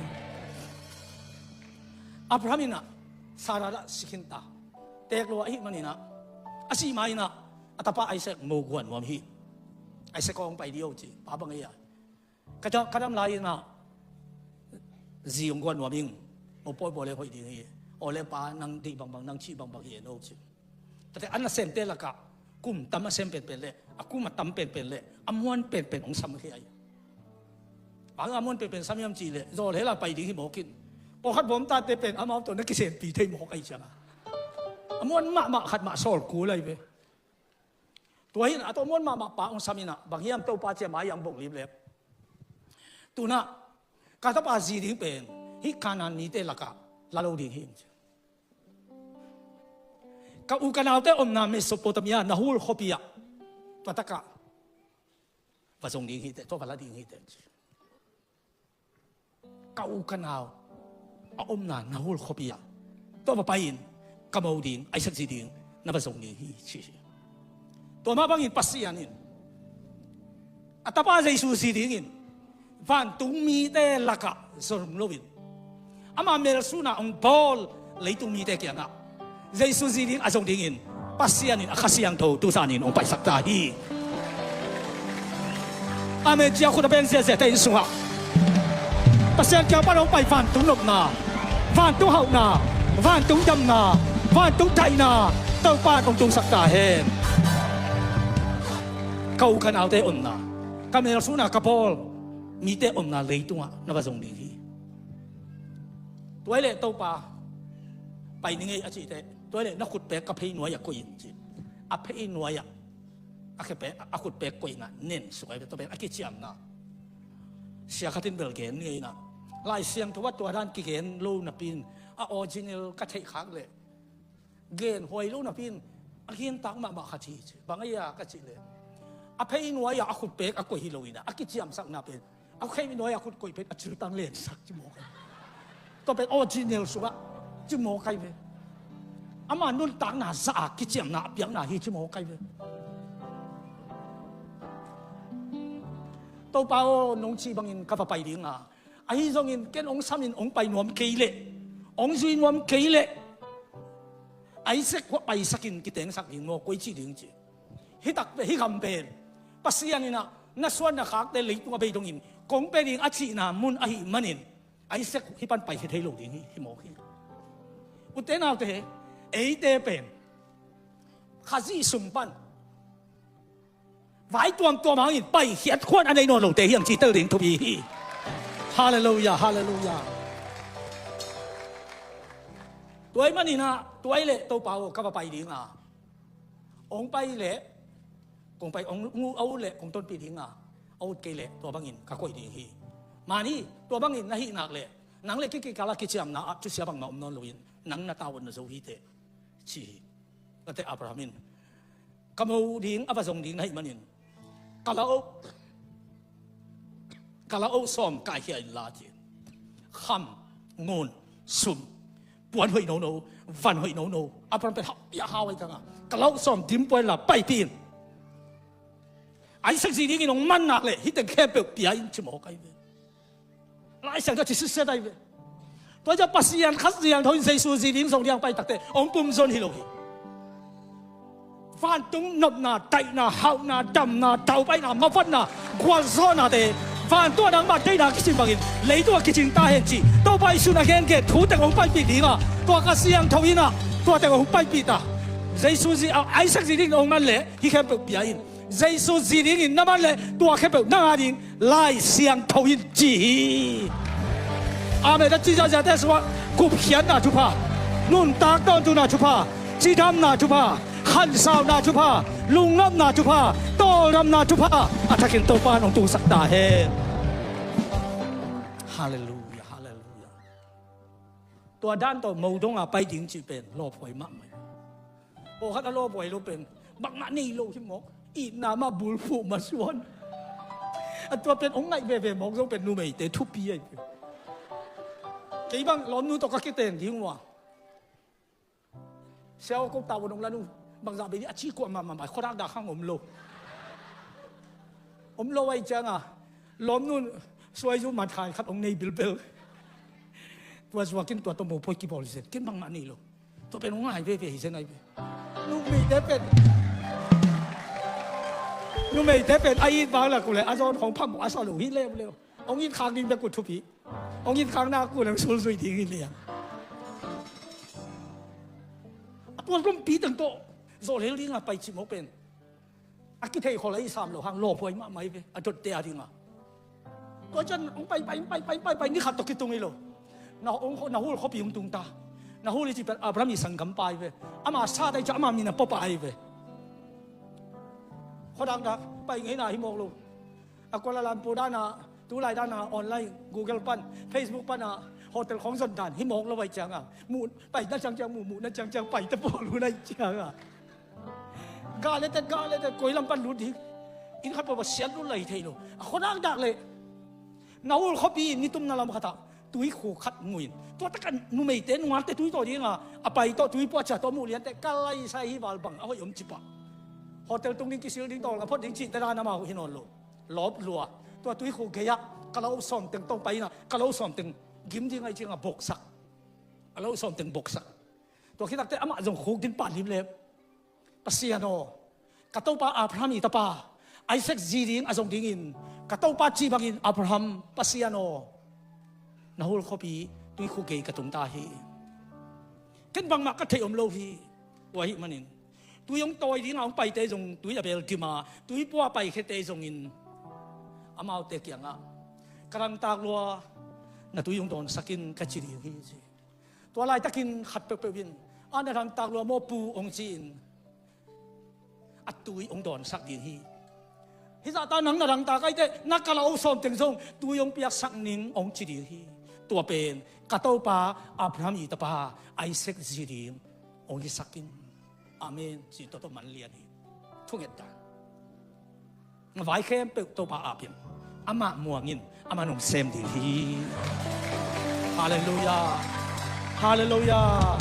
Abraham in ah Sarah dah si khin ta. Teek lo ahih manin ah, a sih ma-in ah a tapa Isaac mo guan nuam hi. Isaac kong pai dih o ci, pa bang ei a. Ka dam, ka dam lai-in ah zi hong guan nuam ing. Mo pawipawi leng hoih ding hi. Aw le pa, nang deih bangbang, nang cih bangbang hi en o ci. Tate a nasemte lakah kum tam a sem penpen le a kum a tam penpen le a muan penpen hong sam hi ai. Bang a muan penpen sam hiam cih leh zawl hela pai ding hi mawk in. Pawlkhat bawm tate pen amau tawh na kisenpi thei mawk ai ciang a, a muan mahmah khat mah sawl kul ai ve. Tua hi in a tawh muan mahmah pa hong sam in ah, bang hiam Topa ci a mai-ah hong bok lim leh, tu-in ah ka tapa zi ding pen hih Kanaan mite lakah la lo ding hi. Ka u ka naute omna Mesopotamia, Nahor khuapi ah tua takah va zong ding hi teh, tua va la ding hi teh. Ka u ka nau a omna Nahor khuapi ah tua va pai-in ka mo ding, Isaac zi ding na va zong ding hi ci hi. Tua mah bangin Pasian in a tapa Jesu zi dingin vantung mite lakah zong loin, ama melsunah hong bawl leitung mite kiangah Jesu zi ding a zong dingin Pasian in a Kha Siangtho tu zanin hong paisak ta hi. Amen. Cia khut a beng ziahziah te inn sungah Pasian kiang pan hong pai vantung nopna, vantung hauhna, vantung damna, vantung daihna Topa in hong tungsak ta hen. Ka u ka naute omna, ka melsunah ka bawl mite omna leitungah na va zong ding hi. Tua hi leh Topa pai ning ei a cih teh, tua hi leh na khutpek ka phei nuai-ah koih in ci. A phei nuai-ah a khutpek, a khutpek koihna nen suk ai ve, tua pen a kiciamna. Sia khat in bel gen ning ei na, Lai Siangtho ah tua dan kigen lo napi-in, a original ka theih khak leh gen huai lo napi-in a gentak mahmah khat hi ci. Bang a hia ka cih leh, a phei nuai-ah a khutpek a koih hi lo in ah, a kiciamsakna pen a phei nuai-ah a khut koih pen a ciltang lensak ci mawk ai. Tua pen original sungah ci mawk ai ve. Ama nuntakna zah a kiciamna a piakna hi ci mawk ai ve. Topa aw, nong cih bangin ka va pai ding a, ahi zongin ken hong samin hong pai nuam kei leh, hong zui nuam kei leh Isaac khuah paisakin kitengsak ding maw, koi cih ding ci. Hih tak pen, hih gam pen Pasian in ah na suan na khakte leitung a bei dongin kong pia ding a cihna mun ahih manin Isaac hih pan paikhia thei lo ding hi, hi mawk hi. Ute naute, eite pen Khazih sung pan vai tuamtuam hangin paikhiat khuan a nei nawn lote hi hang ci tel ding thupi hi. Halleluiah, halleluiah. Tua ahih manin ah, tua hi leh Topa aw, ka va pai ding a, hong pai leh kong pai, hong ut a ut leh kong tonpih ding a, a ut kei leh tua bangin ka koih ding hi. Mani, tua bangin na hih nak leh nang le kei kikal a kiciamna ah thusia bangmah om nawn loin nang na tau na zo hi teh ci hi. Tate Abraham in ka mo ding a va zong ding na hih manin ka lauh, ka lauh sawm kaikhia inla ci. Kham, ngun, sum, puan hoih nono, van hoih nono, Abraham pen hau, pia hau ai kang a, ka lauh sawm dim pua inla paipih in. Isaac zi dingin hong man nak leh hih teng khempeuh pia in ci mawk ai ve. Lai Siangtho ci sitset ai ve. Tua ciang Pasian Kha Siangtho in Jesu zi ding zong ding pai tak teh hong pumzon hi lo hi. Vantung nopna, daihna, hauhna, damna, daupaina, mavanna, gualzawhnate, vantung a nangmah deihna kicin bangin leitungah kicin ta hen cih Topa Jesu in a gengen thu teng hong paipih ding a, tua Kha Siangtho in ah tua teng hong paipih ta. Jesu zi, a, Isaac zi dingin hong man leh hih khempeuh pia in. Jesu zi dingin na man leh tua khempeuh nang a ding Lai Siangtho in ci hi. Amen. A ci ziahziahte sungah gupkhiatna thupha, nuntak tawntungna thupha, cidamna thupha, khansauna thupha, lungnopna thupha, tawldamna thupha a thakin Topa in hong tungsak ta hen. Halleluiah, halleluiah. Tua dan tawh mo dong a pai ding cih pen lawphuai mahmah. Pawlkhat a lawphuai lo pen bangmah nei lo hi mawk. Itna mah bulphuh masuan. A tua pen hong ngaih veve mawk zong pen numeite thupi ahi pen. Kei bang lawmnu tawh ka kiten ding uh a, Sia aw, ko tawh nong la nu, bangzah bei dih a ci kuamah mahmah, khuadak dak hang om lo. Om lo ahih ciangin lawmnu in suaizu mankhai khat hong nei bilbel. Tua zuak in tua tawh mopawi kibawl zen, ken bangmah nei lo. Tua pen hong ngai veve hi zen ahi ve. Numeite pen, numeite pen a it vang lak uh leh a zawn khawng phamawh a sa lo hi leuleu. Hong it khak ding bek uh thupi. Hong it khak nak uh leh hong sulzui ding hi liang. A tua lompi teng tawh zawh lel ding a pai cih mawk pen a kithei khol a i sam lo hang lawphuai mahmah hi ve, a dotte a ding a. Tua ciang hong pai pai pai pai pai pai, ni khat tawh kitung hi lo. Na, hong, Nahul khuapi hong tung ta. Nahul i cih pen Abraham i sanggampa hi ve. Ama sat ahih ciang ama min a Papa hi ve. Khuadak dak pai ngeina hi mawk lo. A Kuala Lumpur dan a, tulai dan a online, Google pan, Facebook pan a hotel khawng zon dan hi mawk lo ahih ciangin, muh, paina ciangciang muh, muhna ciangciang pai ta pawl hun ahih ciangin, gah le tet, gah le tet, koi lam pan lut ding. Inn khat peuhpeuh siat lut lai thei lo. A khuadak dak leh Nahul khuapi in nitumna lam khat ah tuikhuk khat mu in, tua tak a numeite nungakte tui tawh ding a, a pai tawh, tui puahcia tawh muh lian teh, ka laisai hi val bang a hoih om ci pah. Hotel tung ding, kisil ding, tawlnga phot ding cihte dan amau hi nawn lo. Lawp lua. Tua tuikhuk gei ah kalau sawm teng tong pai in a, kalau sawm teng gim ding ahih ciangin boksak. Kalau sawm teng boksak. Tua khit tak teh amah zong khuk ding pah limlem. Pasian aw, ka topa Abraham i tapa Isaac zi ding a zong dingin, ka topa cih bangin Abraham, Pasian aw, Nahul khuapi tuikhuk gei ka tung ta hi. Ken bangmah ka theih om lo hi. Tua ahih manin tui hong tawi ding a hong paite zong tui a beel dim a, tui pua paikhete zongin amaute kiangah, ka dangtak lua, na tui hong dawnsak in, ka ci ding hi, ci. Tua laitakin khat peuhpeuh in, a, na dangtak lua maw pu, hong ci-in a tui hong dawnsak ding hi. Hih zahta nang na dangtak ahih teh na kalau sawm teng zong tui hong piaksak ning, hong ci ding hi. Tua pen ka topa Abraham i tapa Isaac zi ding hong hisak in. Amen, ci. Tua tawh man lian hi. Thunget dan. Vai khempeuh Topa ap in, amah muang in, amah hong sem ding hi. Halleluiah. Halleluiah.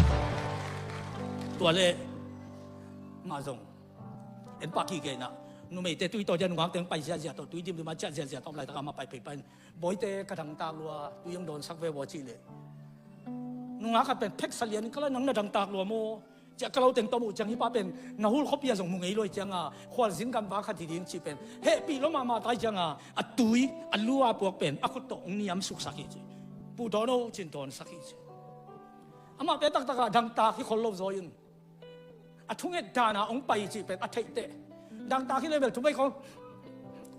Tua leh mah zong en pah kik kei in a, numeite tui tawh ding a, nungakte hong pai ziahziah tawh, tui dimdim a ciah ziahziah tawh om laitak a, amah pai pai pai in, Bawite, ka dangtak lua, tui hong dawnsak ve aw, cih leh nungak khat pen pheksa lian in, ka la, nang na dangtak lua maw? Ciah kalau teng tawh muh ciang, hih pa pen Nahul khuapi ah zong mu ngei lo ahih ciangin, khualzin gamvak khat hi ding cih pen hehpih lua mahmah ta ahih ciangin, a tui a lu a puak pen a khut tawh hong niam suksak hi ci. Pu, dawn o, ci-in dawnsak hi ci. Amah pen taktak a dangtak hi khol lo zaw in, a thunget dan a hong pai cih pen a theih teh, dangtak hi leh bel thumai khawng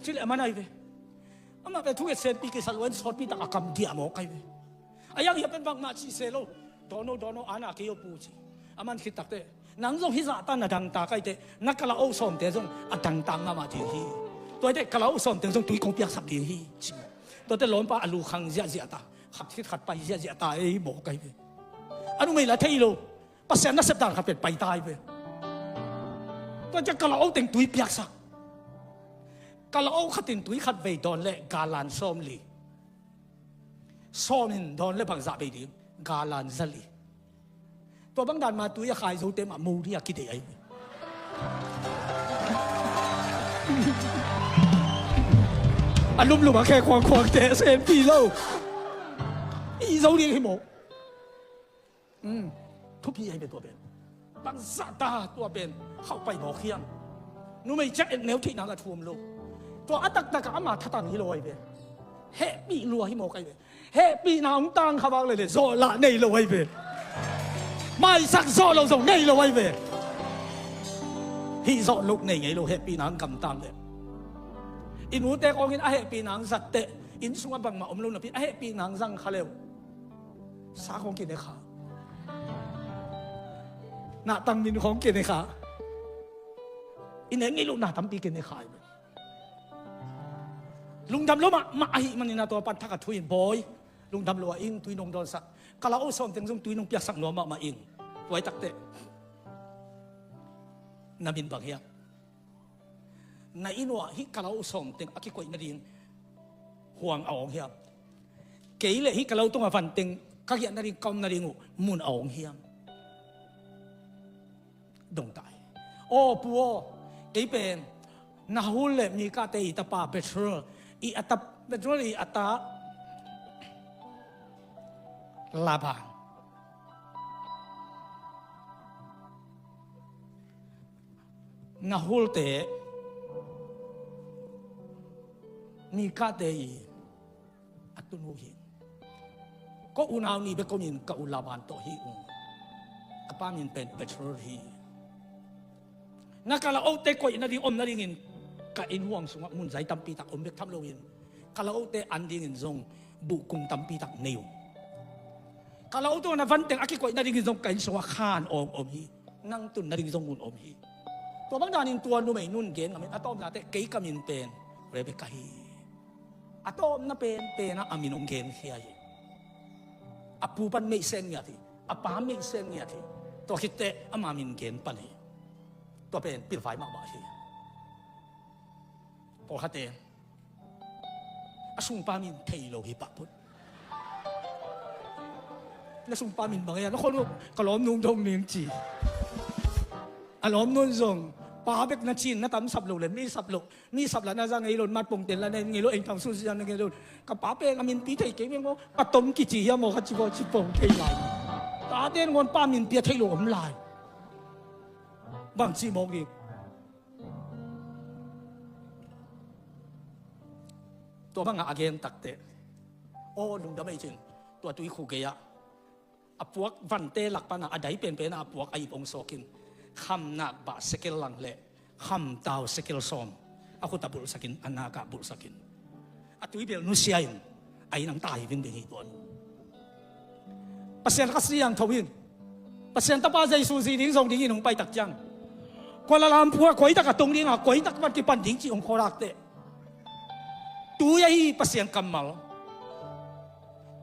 ci leh a man ahi ve. Amah pen thunget senpi kisa lua in sawtpi tak a kam diah mawk ahi ve. A yang hiah pen bangmah cih se lo. Dawn o, dawn o, ana kei o pu, ci. A man khit tak teh, nang zong hih zahta na dangtak ahih teh, na kalau sawmte zong a dangtak mahmah ding hi. Tua ahih teh kalau sawmte zong tui kong piaksak ding hi, ci. Tua teh lawmpa a lu khang ziahziah ta, khat khit khat pai ziahziah ta, ei mawk ahi ve. A numei la thei lo. Pasian nasep dan khat pen pai ta hi ve. Tua ciang kalau teng tui piaksak. Kalau khat in tui khat vei dawn leh galan sawmli. Sawm in dawn leh bangzah bei ding? Galan zali. Tua bang dan mah tui a khai zote mah mo ding a kideih ahi ve. A lumlum a khe khuangkhuangte senpi lo. I zo ding hi maw? Um, thupi ahi ve tua pen. Bangzah ta tua pen khauh pai mawk hiam? Numei ciang et neu theihna la thu om lo. Tua a taktak ah ama thatan hi lo ahi ve. Hehpih lua hi mawk ahi ve. Hehpihna hong tang kha vak leh leh zawh lah nei lo ahi ve. Maisak zawh lo zong nei lo ahi ve. Hih zawh loh nei ngei lo, hehpihna hong gamtang leh. I nute khawng in a hehpihna hong zat teh, inn sungah bangmah om lo napi a hehpihna hong zang kha leh, sa khawng kine kha. Nahtang min khawng kine kha. I nek ngei loh na tampi kine kha hi ve. Lungdam lo mahmah ahih manin a tua pan thak a thu in, Bawi, lungdam lo a ing, tui nong dawnsak. Kalau sawm teng zong tui nong piaksak nuam mahmah ing. Tua ahih tak teh na min bang hiam? Na inn uah hih kalau sawm teng a kikoih nading huang a awng hiam? Kei leh hih kalau tungah van teng ka giah nading, ka om nading uh mun a awng hiam? dong ta hi. Aw pu aw, kei pen Nahul le Mikate i tapa Bethuel i a ta, Bethuel i a ta Laban. Nahul te Mikate i a tunu hi. Ko unau nih bek komin ka u Laban tawh hi ung. Ka pa min pen Bethuel hi. Na ka laote koih nading om nadingin ka inn huang sungah munzai tampi tak om bek tham loin ka laote an dingin zong buhkung tampi tak nei ung. Ka laote na vanteng a kikoih nadingin zong ka inn sungah khan awng om hi. Nang tun nading zong mun om hi. Tua bang danin tua numei nun gen ngamin a tawpna teh kei ka min pen Rebecca hi. A tawpna penpen ah a min hong genkhia hi. A pu pan meihsen ngiat hi. A pa meihsen ngiat hi. Tua khit teh ama min gen pan hi. Tua pen pilvai mahmah hi. Pawlkhatte a sungpa min thei lo hi pah phot. Na sungpa min bang e a na khol uh ka lawmnu dong ning ci. A lawmnu in zong pa bek na cin na tam sap lo le mi sap lo. Mi sap lah na za ngei lo, mat pongten lah na ngei lo, eng tang su zia na ngei lo. Ka pa pen a minpi thei kei meng maw, ka tom kici hiam maw, ka ci baw ci pong thei lai. Tate nangawn pa minpi a thei lo om lai. Bang ci mawk ding. Tua bangah a gen takteh aw lungdam ei cin. Tua tuikhuk gei-ah a puak vante lak pana a dai penpen a puak a ip hong sawkin kham nakbah sekel lang le kham tau sekel sawm a khut a bulhsakin a nakah bulhsakin a tuibel nusia in a inn ang tai vingving hi tuan. Pasian Kha Siangtho in Pasian Tapa Jesu zi ding zong dingin hong paitak ciang Kuala Lumpur ah koitak a tung dinga koitak pan kipan ding cih hong khawlak teh tui ahi Pasian kammal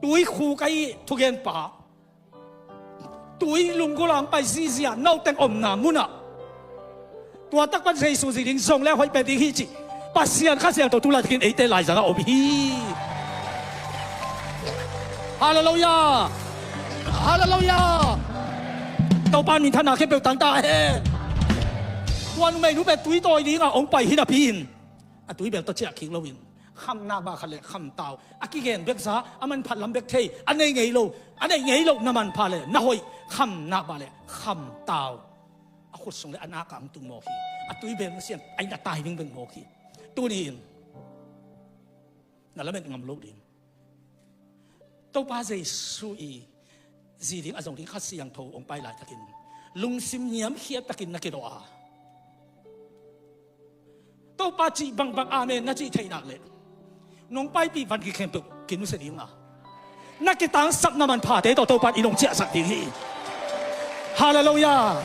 tuikhuk ahi thugenpa tui lunggulh ang pai zihziah nauteng omna munah tua takpan Jesu zi ding zong le hoih pen ding hi cih Pasian Kha Siangtho tu laitakin eite laizangah om hi. Halleluiah. Halleluiah. Topa minthanna khempeuh tang ta hen. Tua numei nu pen tui tawi dingah hong pai hi napi in a tuibel tawh ciah kik loin kham nakbah khat le kham tau a kigen bekza a manphat lam bek thei a nei ngei lo a nei ngei lo na manpha le na hoih kham nakbah le kham tau a khut sung le a nakah ang tung mawk hi. A tuibel nusia in a tai vingving mawk hi. Tuni-in na lamet ngam lo ding. Topa Jesu i zi ding a zong ding Kha Siangtho hong pai laitakin lungsim niamkhiat takin na kidawh a Topa cih bangbang amen na cih theih nak leh nong paipih van kikhempeuh kinusia ding a na kitangsapna manphate tawh Topa in hong ciahsak ding hi. Halleluiah.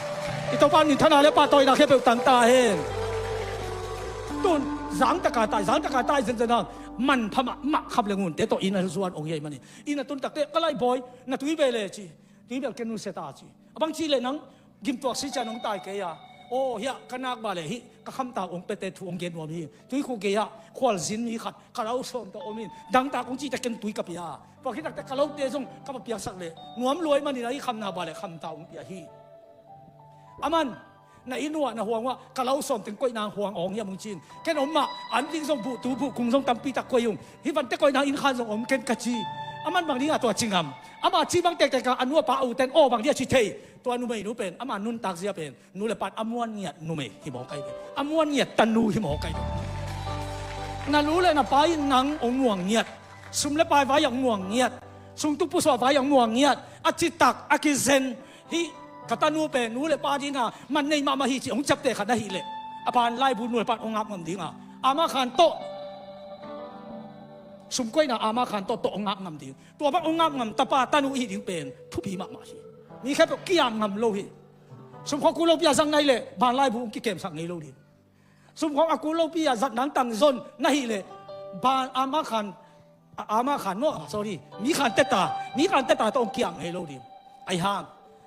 I Topa minthana le pahtawina khempeuh tang ta hen. Tun zangtaka tai zangtaka tai zenzen a manpha mahmah khap le ngunte tawh inn a zuan hong hi ahih manin inn a tun takteh ka laibawi na tuibel e ci. Tuibel ken nusia ta ci. A bang ci le nang gimtuak si cian hong tai kei a aw hiah ka nakbah le hih ka khamtau hong pete thu hong gen nuam hi. Tuikhuk gei-ah khualzin mi khat ka lo sawm tawh om in dangtak hong cihte ken tui ka pia a tua khit takteh ka lote zong ka va piaksak le nuam luai manin a hih kham nakbah le khamtau hong pia hi. Aman na inn uah na huang uah ka lo sawm teng koihna huang awng hiam hong ci-in ken om mah an ding zong buhtu buhkung zong tampi tak koih ung hih vante koihna inn khan zong om ken ka ci. Aman bang dingah tua ci ngam ama ci bang tektek a nu a pa a uten aw bang dingah ci thei. Tua numeinu pen ama nuntak zia pen nu le pa in a muan ngiat numei hi mawk ahi ve. A muan ngiat tanu hi mawk ahi ve. Na nu le na pa in nang hong muang ngiat sum le pai vai ah hong muang ngiat sungtuk pusuah vai ah hong muang ngiat a citak a kizen hih ka tanu pen nu le pa dinga man nei mahmah hi cih hong ciapteh khat ahih leh a ban laibu nu le pa in hong ngap ngam dinga ama khan tawh sumkoihna ama khan tawh tawh hong ngap ngam ding. Tua bang hong ngap ngam tapa tanu i hih ding pen thupi mahmah hi. Mi khempeuh kiam ngam lo hi. Sumkhawng kul lopi a zang na hih leh ban laibu hong kikemsak ngei lo ding. Sumkhawng a kul lopi a zat nang tangzon na hih leh ban ama khan ama khan maw sorry mi khan teta mi khan teta tawh hong kiam ngei lo ding. Ahi hang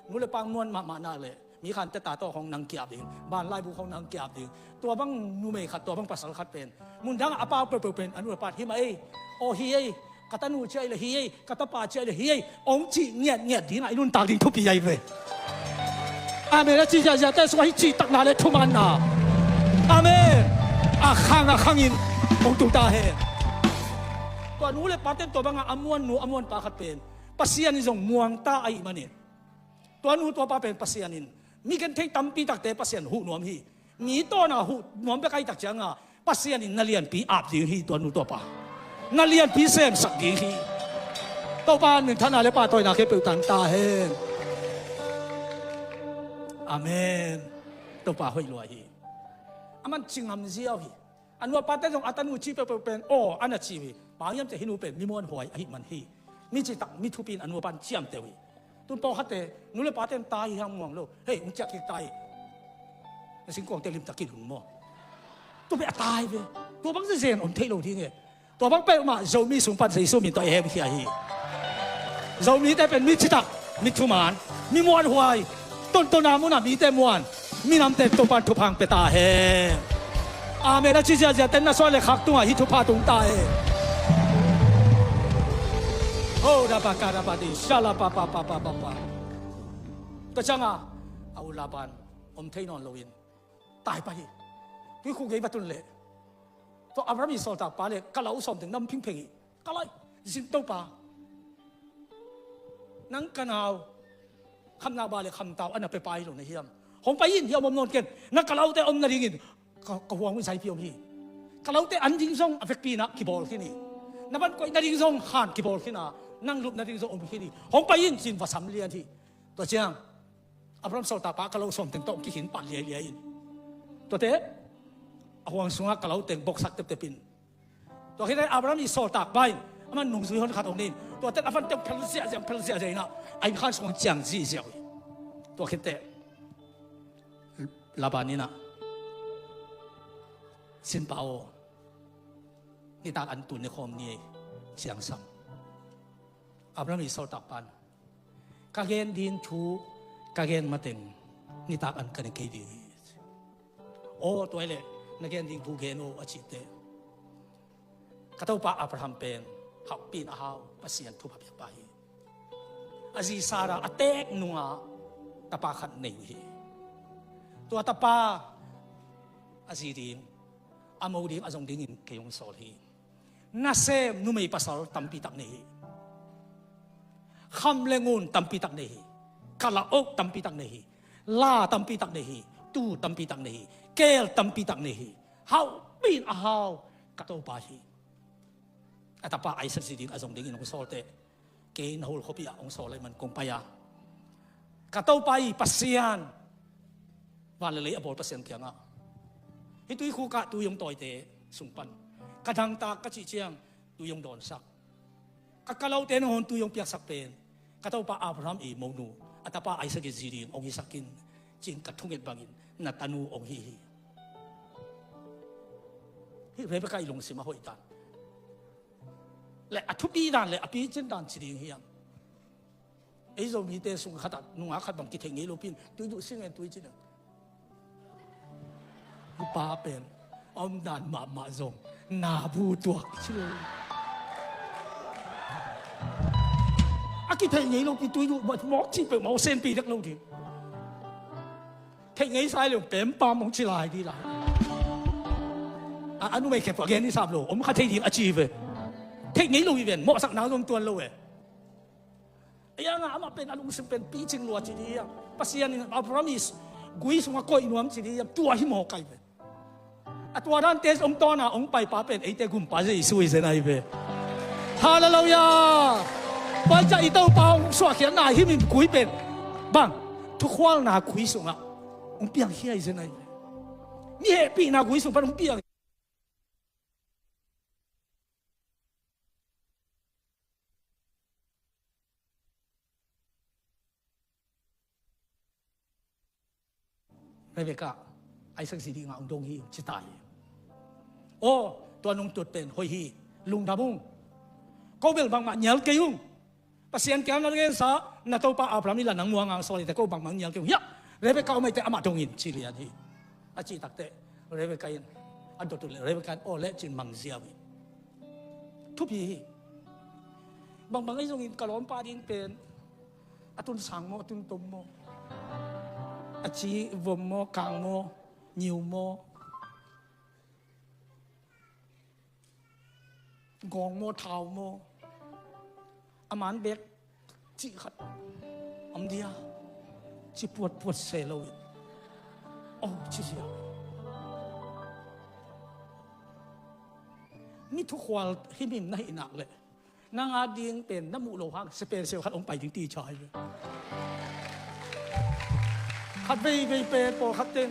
nu le pa muan mahmah nak leh mi khan teta tawh hong nang kiap ding ban laibu hong nang kiap ding. Tua bang numei khat tua bang pasal khat pen mundang a pau peuhpeuh pen a nu le pa hi mah ei aw hi ei ka tanu ciah ei le hi ei ka tapa ciah ei le hi ei hong cih ngiatngiat dingah i nuntak ding thupi ahi ve. Amen. A ci ziahziahte sungah hih cihtakna le thumanna, amen, a khang a khangin hong tung ta hen. Tua nu le pate in tua banga a muannu a muanpa khat pen Pasian in zong muangta ahih manin, tua nu tua pa pen Pasian in mi genthei tampi takte Pasian huh nuam hi. Mi tawna huh nuam bek ahih tak cianga Pasian in na lianpi ap ding hi tua nu tua pa. Na lianpi semsak ding hi. Topa minthanna le pahtawina khempeuh tang ta hen. Amen. Topa hoih lua hi. A man ci ngam ziau hi. A nu a pate zong a tanu ci peuhpeuh pen aw a na ci uh hi. Bang hiam cih leh hih nu pen mi muanhuai ahih man hi. Mi citak mi thupi in a nu a pan ciamteh uh hi. Tun pawlkhatte nu le pate in tai hi hang muang lo. Hei, hong ciah kik tai. Na singkuangte limtak kik lung maw? Tua pen a tai ve. Tua bang zezen om thei lo ding e. Tua bang peuhmah Zomi sung pan Jesu min tawh i hemkhia hi. Zomite pen mi citak, mi thuman, mi muanhuai, tonton a munah mite muan, minamte Topan thupha hong pia ta hen. Amen. A ci ziahziahte in na suan le khak tungah hih thupha tung ta hen. Ho da ba ka da ba di sha la pa pa pa pa pa pa. Tua cianga a u Laban om thei nawn loin tai pah hi. Tuikhuk gei va tun leh tua Abraham ii sawltak pa le ka lau sawm teng na om phingpheng hi. Ka lai, zin Topa, nang ka nau khamna ba le khamtau a na pia pa hi lo na hiam? Hong pai in, hiah om nawn ken. Na ka laute om nadingin ka, ka huang uh zaipi om hi. Ka laute an ding zong a vekpi in ah kibawl khin hi. Na van koih nading zong han kibawl khin a, nang lup nading zong om khin hi. Hong pai in, ci-in va sam lian hi. Tua ciang Abraham sawltak pa ka lau sawm teng tawh kikhin pan liailiai in, tuate a huang sungah ka lau teng boksak teptep in, tua khit teh Abraham ii sawltak pa in amah nungzui hon khat hong nei in, tua teh a van teng phel ziahziah, phel ziahziah in ah a innkhan sungah ciang ziahziah uh hi. Tua khit teh Laban in ah, "Sinpa aw, nitak an tun ne khawm ni ei," ciang sam. Abraham ii sawltak pa in, "Ka gen ding thu ka gen mateng nitak an ka ne kei ding hi." "Aw, tua hi leh na gen ding thu gen aw," a cih teh, ka topa Abraham pen hauhpi in a hau, Pasian thupha piakpa hi. A zi Sarah a teek nungah tapa khat nei uh hi. Tua tapa a zi ding, a mo ding, a zong dingin kei hong sawl hi. Nasem numei pasal tampi tak nei hi. Kham le ngun tampi tak nei hi. Kalauk tampi tak nei hi. La tampi tak nei hi. Tu tampi tak nei hi. Keel tampi tak nei hi. Hauhpi in a hau ka topa hi. A tapa Isaac zi ding, a zong dingin hong sawl teh, kei na hul khuapi ah hong sawl ahih man kong pai a, ka topa ii Pasian, van le lei a bawl Pasian kiangah, hih tuikhuk ah tui hong tawite sung pan ka dangtak ka cih ciang tui hong dawnsak. Ka kalaute nangawn tui hong piaksak pen ka topa Abraham ii monu, a tapa Isaac ii zi ding hong hisak in, ci-in ka thunget bangin na tanu hong hi hi. Hih Rebekah ii lungsim a hoih dan le a thupi dan le a picin dan ci ding hiam? Ei Zomite sung khatah nungak khat bang kitheih ngei lopi in tui duh sing en tui ci ding. Hih pa pen a omdan mahmah zong nabu tuak ci lo. A kitheih ngei lopi tui duh mawk cih peuh mawk senpi dek lo ding. Theih ngei sa hi leh pempam hong ci lai dih lai. A, a numei khempeuh a gen hi sap lo, om kha thei ding a ci ve. Theih ngei lo hi ven, mawhsakna zong tuan lo e. Ei a ngah amah pen a lungsim pen picing lua ci dih hiam? Pasian in Abraham ii gui sungah koih nuam ci dih hiam? Tua hi mawk ai ve. A tua dante hong tawn a hong paipa pen eite Gumpa Jesu hi zen ai ve. Halleluiah. Tua hi ciah i Topa hong suahkhiatna hih min gui pen bang, thukhualna gui sungah hong piangkhia hi zen ai ve. Mi hehpihna gui sung pan hong piang. Rebekah, Isaac zi dingah hong dong hi, ci ta hi. Aw, tua nungtut pen hoih hi, lungdam ung. Ko bel bangmah nial kei ung. Pasian kiang na gensa, na topa Abraham ii la nang muang ang sawl hi teh ko bangmah nial kei ung. Hiah, Rebekah om ai teh amah dong in ci lian hi. A cih tak teh Rebekah in a dot uh leh Rebekah in aw leh ci-in mang ziau hi. Thupi hi. Bangbang ahi zongin ka lawmpa ding pen a tun sang maw, a tun tom maw? A ci vom maw, kang maw, nyiu maw, gawng maw, thau maw, a man bek cih khat om dia, ci puatpuat se lo in. Oh, ci sia. Mi thukhual himhim na hih nak leh, nang a ding pen na muh lo hang, sepensel khat hong pai ding ti ca hi ve. Khat veivei pen, pawlkhat ten,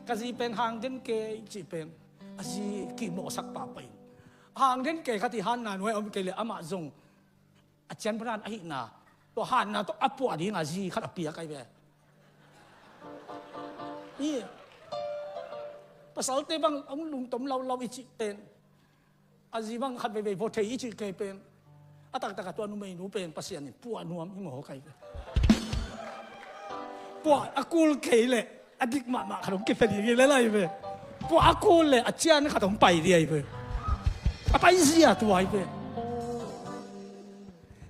ka zi pen hang den kei cih pen, a zi kimawhsak pahpah in, hang den kei khat hi, hanna nuai a om kei leh amah zong a cian panan ahihna, tua hanna tawh a puah ding a zi khat a piak ahi ve. Hi. Pasalte bang hong lungtom laulau i cih pen, a zi bang khat veivei vua thei i cih kei pen, a taktak a tua numeinu pen Pasian in puah nuam hi mawk ahi ve. Puah a kul kei leh a dik mahmah khat hong kipia ding hi lel ahi ve. Puah a kul leh a cian khat hong pai ding ahi ve. A pai zia tua ahi ve.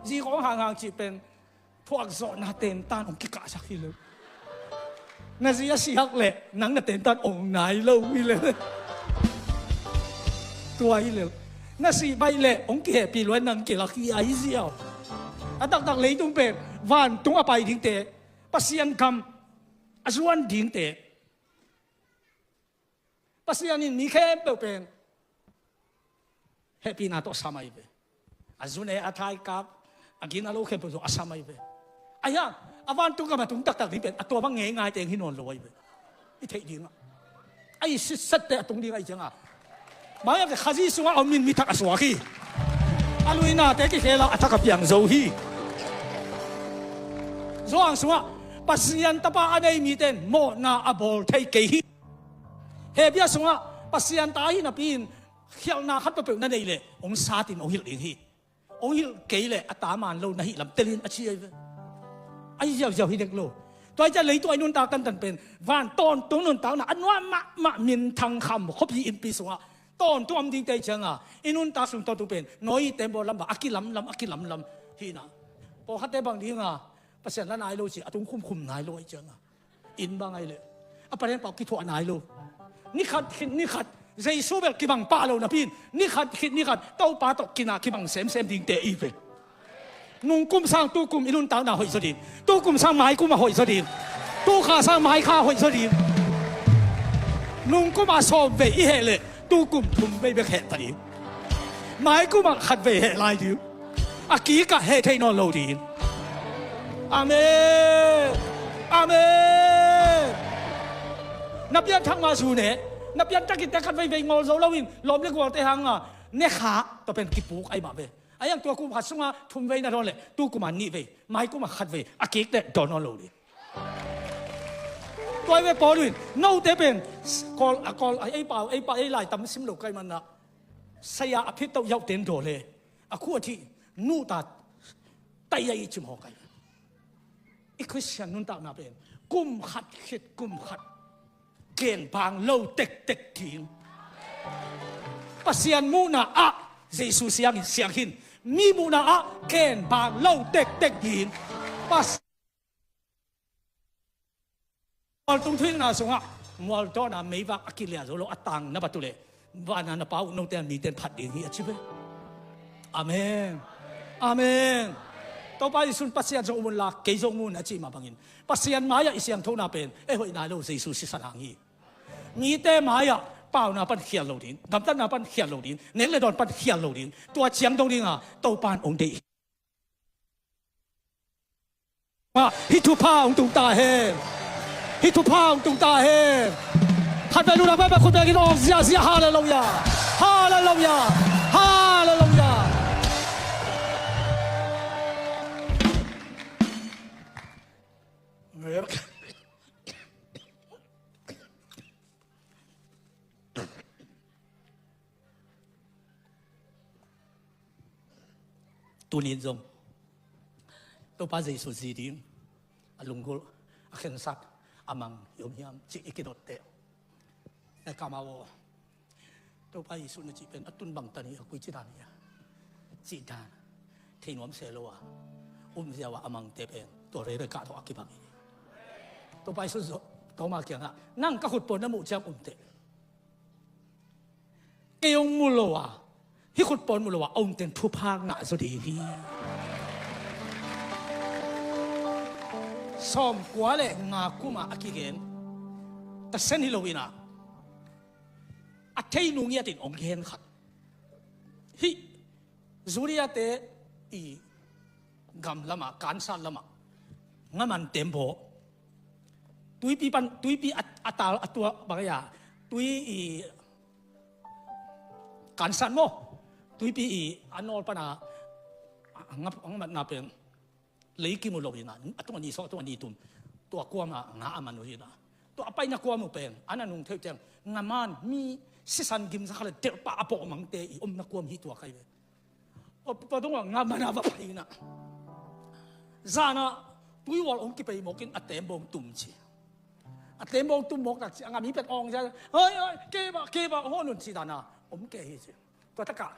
Zi kong hanghang cih pen, phuak zawhna tentan hong kikahsak hi lo. Na zi a sihak leh nang na tentan ong nai lo hi lel. Tua hi lel. Na sih baih leh hong kihehpih lua in nang kilak hi ahi ziau. A taktak leitung pen vantung a pai dingte, Pasian gam a zuan dingte, Pasian in mi khempeuh pen hehpihna tawh sam ahi ve. A zune, a thaikap, a gin a lo khempeuh zong a sam ahi ve. Ahi hang a vantung gam a tung taktak ding pen a tua bang ngeingai teng hi nawn lo ahi ve. I theih dingah, a i sitsatte a tung ding ahi ciangah, mai-ah Khazih sungah a om in mi thak a suak hi. A luinate kikhel a, a thak a piang zo hi. Johan sungah Pasian Tapa a nei mite in mawhna a bawl thei kei hi. Hebru sungah Pasian ta ahi napi-in khialhna khat peuhpeuh na neih leh hong sat in hong hilh ding hi. Hong hilh kei leh a ta man lo na hih lam tel in a ci ahi ve. Ahi ziauziau hi dek lo. Tua hi ciah leitung a i nuntak tantan pen van tawntung nuntakna a nuam mahmah minthang kham khuapi innpi sungah tawntung om dingte ahi cianga, i nuntak sung tawntung pen noite bawl lam bang a kilamlam, a kilamlam hihna. Pawlkhatte bang dinga Pasian la nai lo ci a tung khumkhum nai lo ahi cianga, inn bang ahi leh a palen pau kithuah nai lo. Nikhat khit nikhat Jesu bel kibang pah lo napi-in nikhat khit nikhat Topa tawh kinah kibang semsem dingte i ve. Nungkum sang tukum i nuntakna hoih zaw ding. Tukum sang maikum a hoih zaw ding. Tukha sang maikha hoih zaw ding. Nungkum a sawm vei i heh leh tukum thum vei bek heh ta ding. Maikum ah khat vei heh lai ding. A kikah heh thei nawn lo ding. Amen. Amen. Na pianthak ma zu ne. Na pianthak in te khat veivei ngawl zo loin lawm le gualte hanga ne kha, tua pen kipuk ahi mah ve. Ahi hang tua kum khat sunga thum vei na dawn leh tu kum a nih vei, mai kum a khat vei, a kik teh dawn nawn lo ding. Tua hi ve Paul in note pen Kawl, a Kawl, a ei pau, ei pau, ei lai tam sim lo kai manah, saya a phit tauh yauh ten daw le a khu a thih nuh ta tai a i cim haw kai. I Khristian nuntakna pen kum khat khit kum khat genbang lo tektek ding. Pasian muhna ah Jesu siangin siang hin, mi muhna ah genbang lo tektek ding. Pas Mualtung thuhilhna sungah mualdawnna meivak a kilia zo lo a tang na bat uh leh vana na Pa uh note a mite in phat ding hi a ci ve. Amen. Amen. Topa Jesu in Pasian zong um unla kei zong um un a cih mah bangin Pasian mai-ah i siangthona pen ei hoih nai lo Jesu sisan hang hi. Mite mai-ah pauna pan khial lo ding, gamtatna pan khial lo ding, nek le dawn pan khial lo ding, tua ciang dong dinga Topa in hong deih hi. Hih thupha hong tung ta hen. Hih thupha hong tung ta hen. Khat vei luna pai pai khut bengin awng ziahziah, halleluiah. Halleluiah. Halleluiah. Tunin zong Topa Jesu zi ding a lunggulh, a khensat, a mang i om hiam cih i kidotte. Na kamau aw, Topa Jesu na cih pen a tun bangtan hi a, koi ci dan hi a cih dan thei nuam se lo a, um ziau a a mangte pen tua rere kah tawh a kibang hi. Topa Jesu zo Toma kiangah, nang ka khutpawn na muh ciang um teh. Kei hong mu lo a, hih khutpawn mu lo a a um teng thupha ngah zaw ding hi. Sawmkua le nga kum ah a kigen, tasen hi lo in ah, a thei nung ngiat in hong gen khat. Hih Judea te i gam lamah, Kansat lamah, ngaman tembaw, tuipi pan, tuipi a, a tal a tua bang a, tui i Kansat maw, tuipi i a nawl pana a ngap, a ngamatna pen lei kim uh lo hi na, a tung a ni sawh, a tung a ni tum, tua kuamah nga a man uh hi na. Tua a paina kuam uh pen a na nung thei uh ciang, ngaman mi sisan gimza khat le delhpa a pawh mangte i omna kuam hi tua kai ve. Tua, tua dongah ngaman a va pai na. Zan ah tuihual hong kipei mawk in a tembaw hong tum ci. A tembaw hong tum mawk tak ciang a mi pen awng cia, hoi, hoi, kei bah, kei bah, hong hon un ci dan a om kei hi ci. Tua takah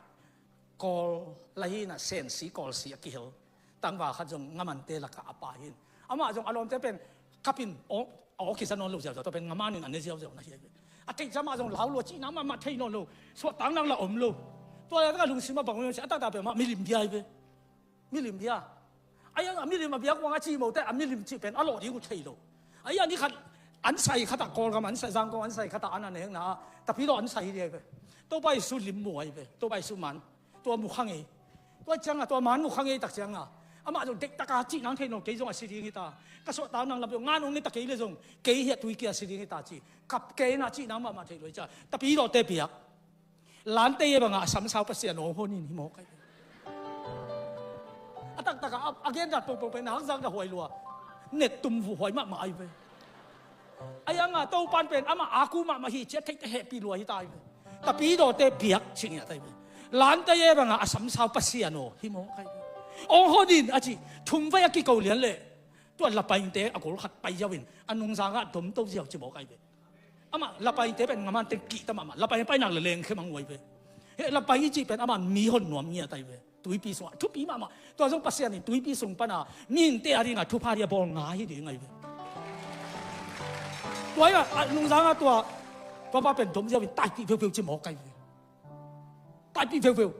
kawl la hi na, sensi kawlsi a kihel tangval khat zong ngamante lakah a pai hi. Amah zong a lawmte pen kap in aw, a aw kisa nawn lo ziauziau, tua pen ngaman in a ne ziauziau na hi. A theih ciang amah zong lau lua, cihna mahmah thei nawn lo, suahtakna la om lo. Tua leh a takah lungsim ah bang om hiam cih a taktak pen amah milim bia hi ve. Milim bia. Ahi hang a milim a biak uang a cih mote, a milim cih pen a lawh ding uh thei lo. Ahi hang ni khat an sai khat ah, Kawlgam an sai, Zangkong an sai khat ah, an a neng na, Tapidaw an sai hi ding ahi ve. Topa Jesu lim mu ahi ve. Topa Jesu man. Tua mu kha ngei. Tua ciang a, tua man mu kha ngei tak ciang a, amah zong deihtak a cih nang thei nawn, kei zong a si ding hi ta. Ka suahtak nang lam peuh ngan hong ne ta kei leh zong kei hiah tui kia si ding hi ta ci. Kap kei na cih nang mahmah thei lo hi cia. Tapidawte biak. Lante ye bangah a samsau Pasian aw hong hon in hi mawk ai. A taktak a, a gen dat pongpong pen na hakzak na huai lua. Net tum vuh huai mahmah ai ve. Ahi hang a Topan pen amah a ku mahmah hi cia theihte hehpih lua hi ta ai ve. Tapidawte biak cih ngiat ai ve. Lante ye bangah a samsau Pasian aw hi mawk ai ve. Hong hon in a ci, thum vei a kiko lian leh tua lapainte a gol khat pai ziau in a nungzang ah domto ziau ci mawk ai ve. Amah lapainte pen ngaman teng kihta mahmah, lapainte painak le lengkhe mang uh ai ve. Heh, lapai i cih pen amah mi hon nuam ngiat ai ve. Tuipi sungah thupi mahmah. Tua zong Pasian in tuipi sung pana mihingte a dingah thupha ding a bawl ngai hi ding ai ve. Tua hi a, a nungzang ah tua, tua pa pen dom ziau in taipih veuveu ci mawk ai ve. Taipih veuveu.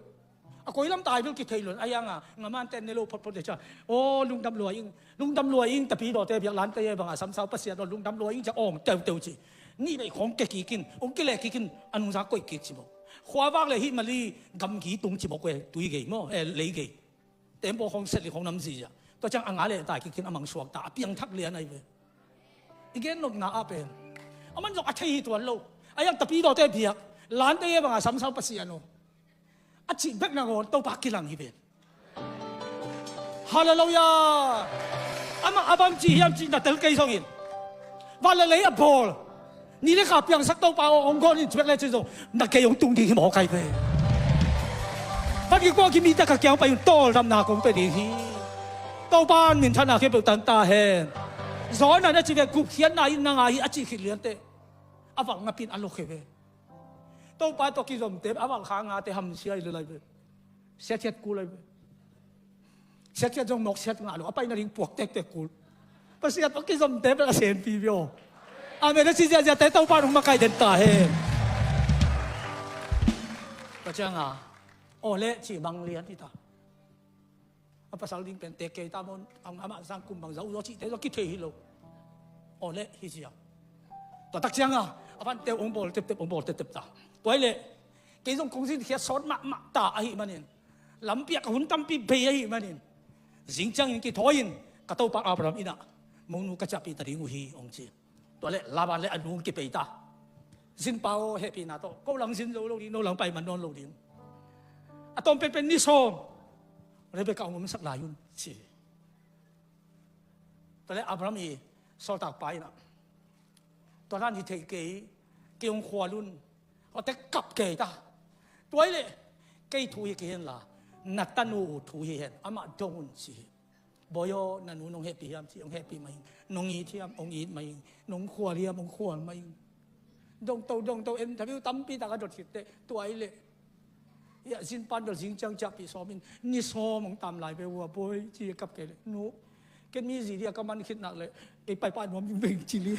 A koi lam tai bel kithei lo in, ahi hang a ngaman ten ne lo photphot le cia. Aw, lungdam lua ing, lungdam lua ing, Tapidawte biak, Lante ye bangah a samsau Pasian aw lungdam lua ing cia awng teuteu ci. Nih vei khawng kia kik in, hong kileh kik in, a nungzang koih kik ci mawk. Khuavak le hih Mali gamgi tung ci mawk ve, tui gei maw, eh, lei gei. Tembaw khawng set li khawng nam zizia. Tua ciang a nga le tai kik in a mangsuak ta, a piangthak lian ai ve. I gen nopna ah pen aman zong a thei hi tuan lo. Ahi hang Tapidawte biak, Lante ye bangah a samsau Pasian aw a cih bek nangawn Topa kilang hi ven. Halleluiah. Amah a bang ci hiam cih na tel kei zongin, van le lei a bawl, ni le kha piangsak Topa aw hong gol in ci bek le ci zong na kei hong tung ding hi mawk ai ve. Van kikuang kimite ka kiang pai un tawldamna kong pia ding hi. Topa in minthanna khempeuh tang ta hen. Johan in a ci ve, gupkhiatna in na ngai hi a cih khit liante a vak ngapin a lok hi ve. Topa tawh kizomte a vak kha ngate hamsia hi le lai ve. Siathiat kul lai ve. Siathiat zong mawk siat ngah lo, a paina ding puak tektek kul. Pasian tawh kizomte bel a senpi ve aw. Amen a ci ziahziahte Topa in hong makaih den ta hen. Tua ciang a, aw leh ci mang lian hi ta. A pasal ding pen tek kei ta maw, amah sang kum bang za uh zaw cihte zaw kithei hi lo. Aw leh hi ziau. Tua tak ciang a, a vante uh hong bawl teptep, hong bawl teptep ta. Tua hi leh kei zong kong zin khiat sawt mahmah ta ahih manin, lampi ah ka hun tampi bei ahih manin, zing ciangin kithawi in ka topa Abraham inn ah monu ka ciahpih ta ding uh hi hong ci. Tua leh Laban le a nu hong kipei ta. Zinpa aw hehpihna tawh ko lang zin zo lo ding, no lang pai man nawn lo ding. A tawm penpen ni sawm Rebekah hong omsak lai un ci. Tua leh Abraham i sawltakpa in ah, tua dan hi thei kei, kei hong khual un. Tua teh kap kei ta. Tua hi leh kei thu hi kei hen la, na tanu uh thu hi hen, amah dong un ci hi. Bawi aw, na nu nong hehpih hiam ci, hong hehpih mah ing. Nong it hiam, hong it mah ing. Nong khual hiam, hong khual mah ing. Dongto dongto interview tampi tak a dot khit teh tua hi leh, hiah Zinpan bel zing ciang ciahpih sawm in, ni sawm hong tam lai ve ua bawi ci, kap kei leh, nu, ken mi zi dih a ka man khit nak leh Kei pai pah nuam ding beng ci li.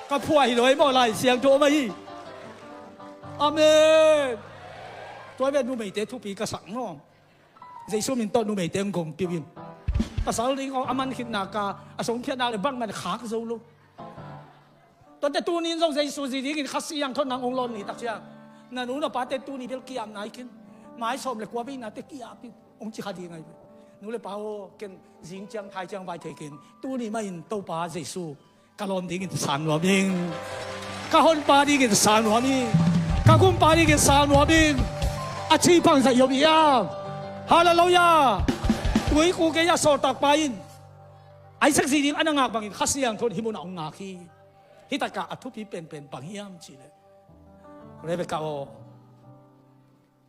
Ka phuai lo ei maw, Lai Siangtho om ahi. Amen. Tua bek numeite thupi ka sak nuam. Jesu min tawh numeite hong gongpiu in. Pasal ding aw, a man khitna ka, a songkhiatna le bangmah khak zo lo. Tuate tuni in zong Jesu zi dingin Kha Siangtho nang hong lawn ni tak ciang, na nu na pate tuni bel ki-ap nai ken. Mai sawm le kua veinate ki-ap in hong ci kha ding ahi ve. Nu le pa aw, ken zing ciang thai ciang vai thei ken. Tuni mah in Topa Jesu ka lawm dingin sang nuam ing. Ka honpa dingin sang nuam ing. Ka gumpa dingin sang nuam ing. A ci pang zah i om hiam? Halleluiah. Tuikhuk gei-ah sawltakpa in Isaac zi ding a na ngak bangin Kha Siangtho in hih munah hong ngak hi. Hih takah a thupi penpen bang hiam cih leh, Rebekah aw,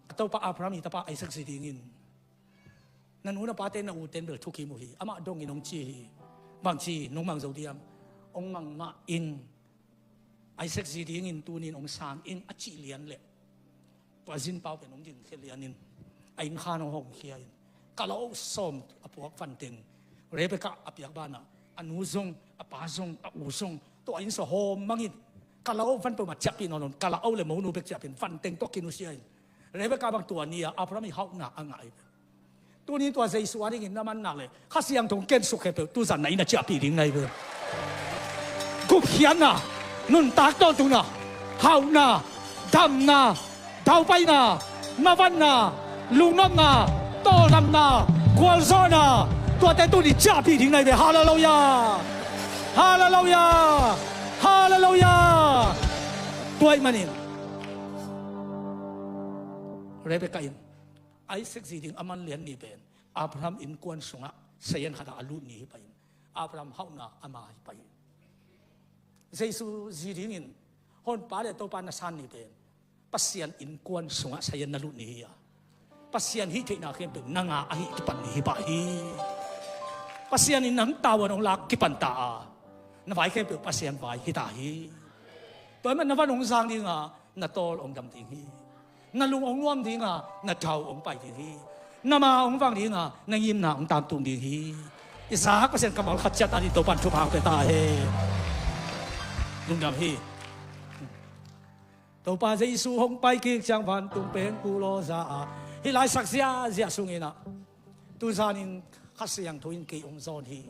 a topa Abraham i tapa Isaac zi dingin na nu na pate na ute in bel thukim uh hi. Amah dongin hong ci hi. Bangci nong mang zo diam? Hong mang mah in, Isaac zi dingin tuni in hong sang ing a cih lian leh, tua zin pau pen hong dinkhia lianin a innkhan hong hawmkhia in, ka lau sawm a puak vanteng Rebekah a piak banah, a nu zong, a pa zong, a u zong, tua inn sung hawm mangin, ka lau van peuhmah ciahpih nawn lo in, ka lau le monu bek ciahpih in, vanteng tawh kinusia in, Rebekah bang tua ni-a Abraham i hauhna a ngah hi. Tuni tua Jesu a dingin na man nak leh Kha Siangtho hong kensuk khempeuh tuzan na inn ah ciahpih ding na hi ve. Gupkhiatna, nuntak tawntungna, hauhna, damna, daupaina, mavanna, lungnopna, tawldamna, gualzawhna, tuate tuni ciahpih ding na hi ve. Halleluiah. Halleluiah. Halleluiah. Tua ahih manin Rebekah in Isaac zi ding a man lian ni pen Abraham innkuan sungah sayan khatah a lut ni hi pah in, Abraham hauhna a ma hi pah in. Jesu zi dingin honpa le topa na san ni pen Pasian innkuan sungah sayan na lut ni hi a, Pasian hih theihna khempeuh nang a ahih kipan ni hi pah hi. Pasian in nang tavuan hong lak kipan ta a, na vai khempeuh Pasian vai hi ta hi. Tua ahih manin na van hong zang ding a, na tawl hong dam ding hi. Na lung hong nuam ding a, na thau hong pai ding hi. Na ma hong vang ding a, na ngimna hong tangtung ding hi. I zak Pasian kammal khat ciat a ding Topan thupha hong pia ta hen. Lungdam hi. Topa Jesu hong pai kik ciang vantung pengkul aw za a, hih laisak ziahziah sungin ah, tuzanin Kha Siangtho in kei hong zawn hi.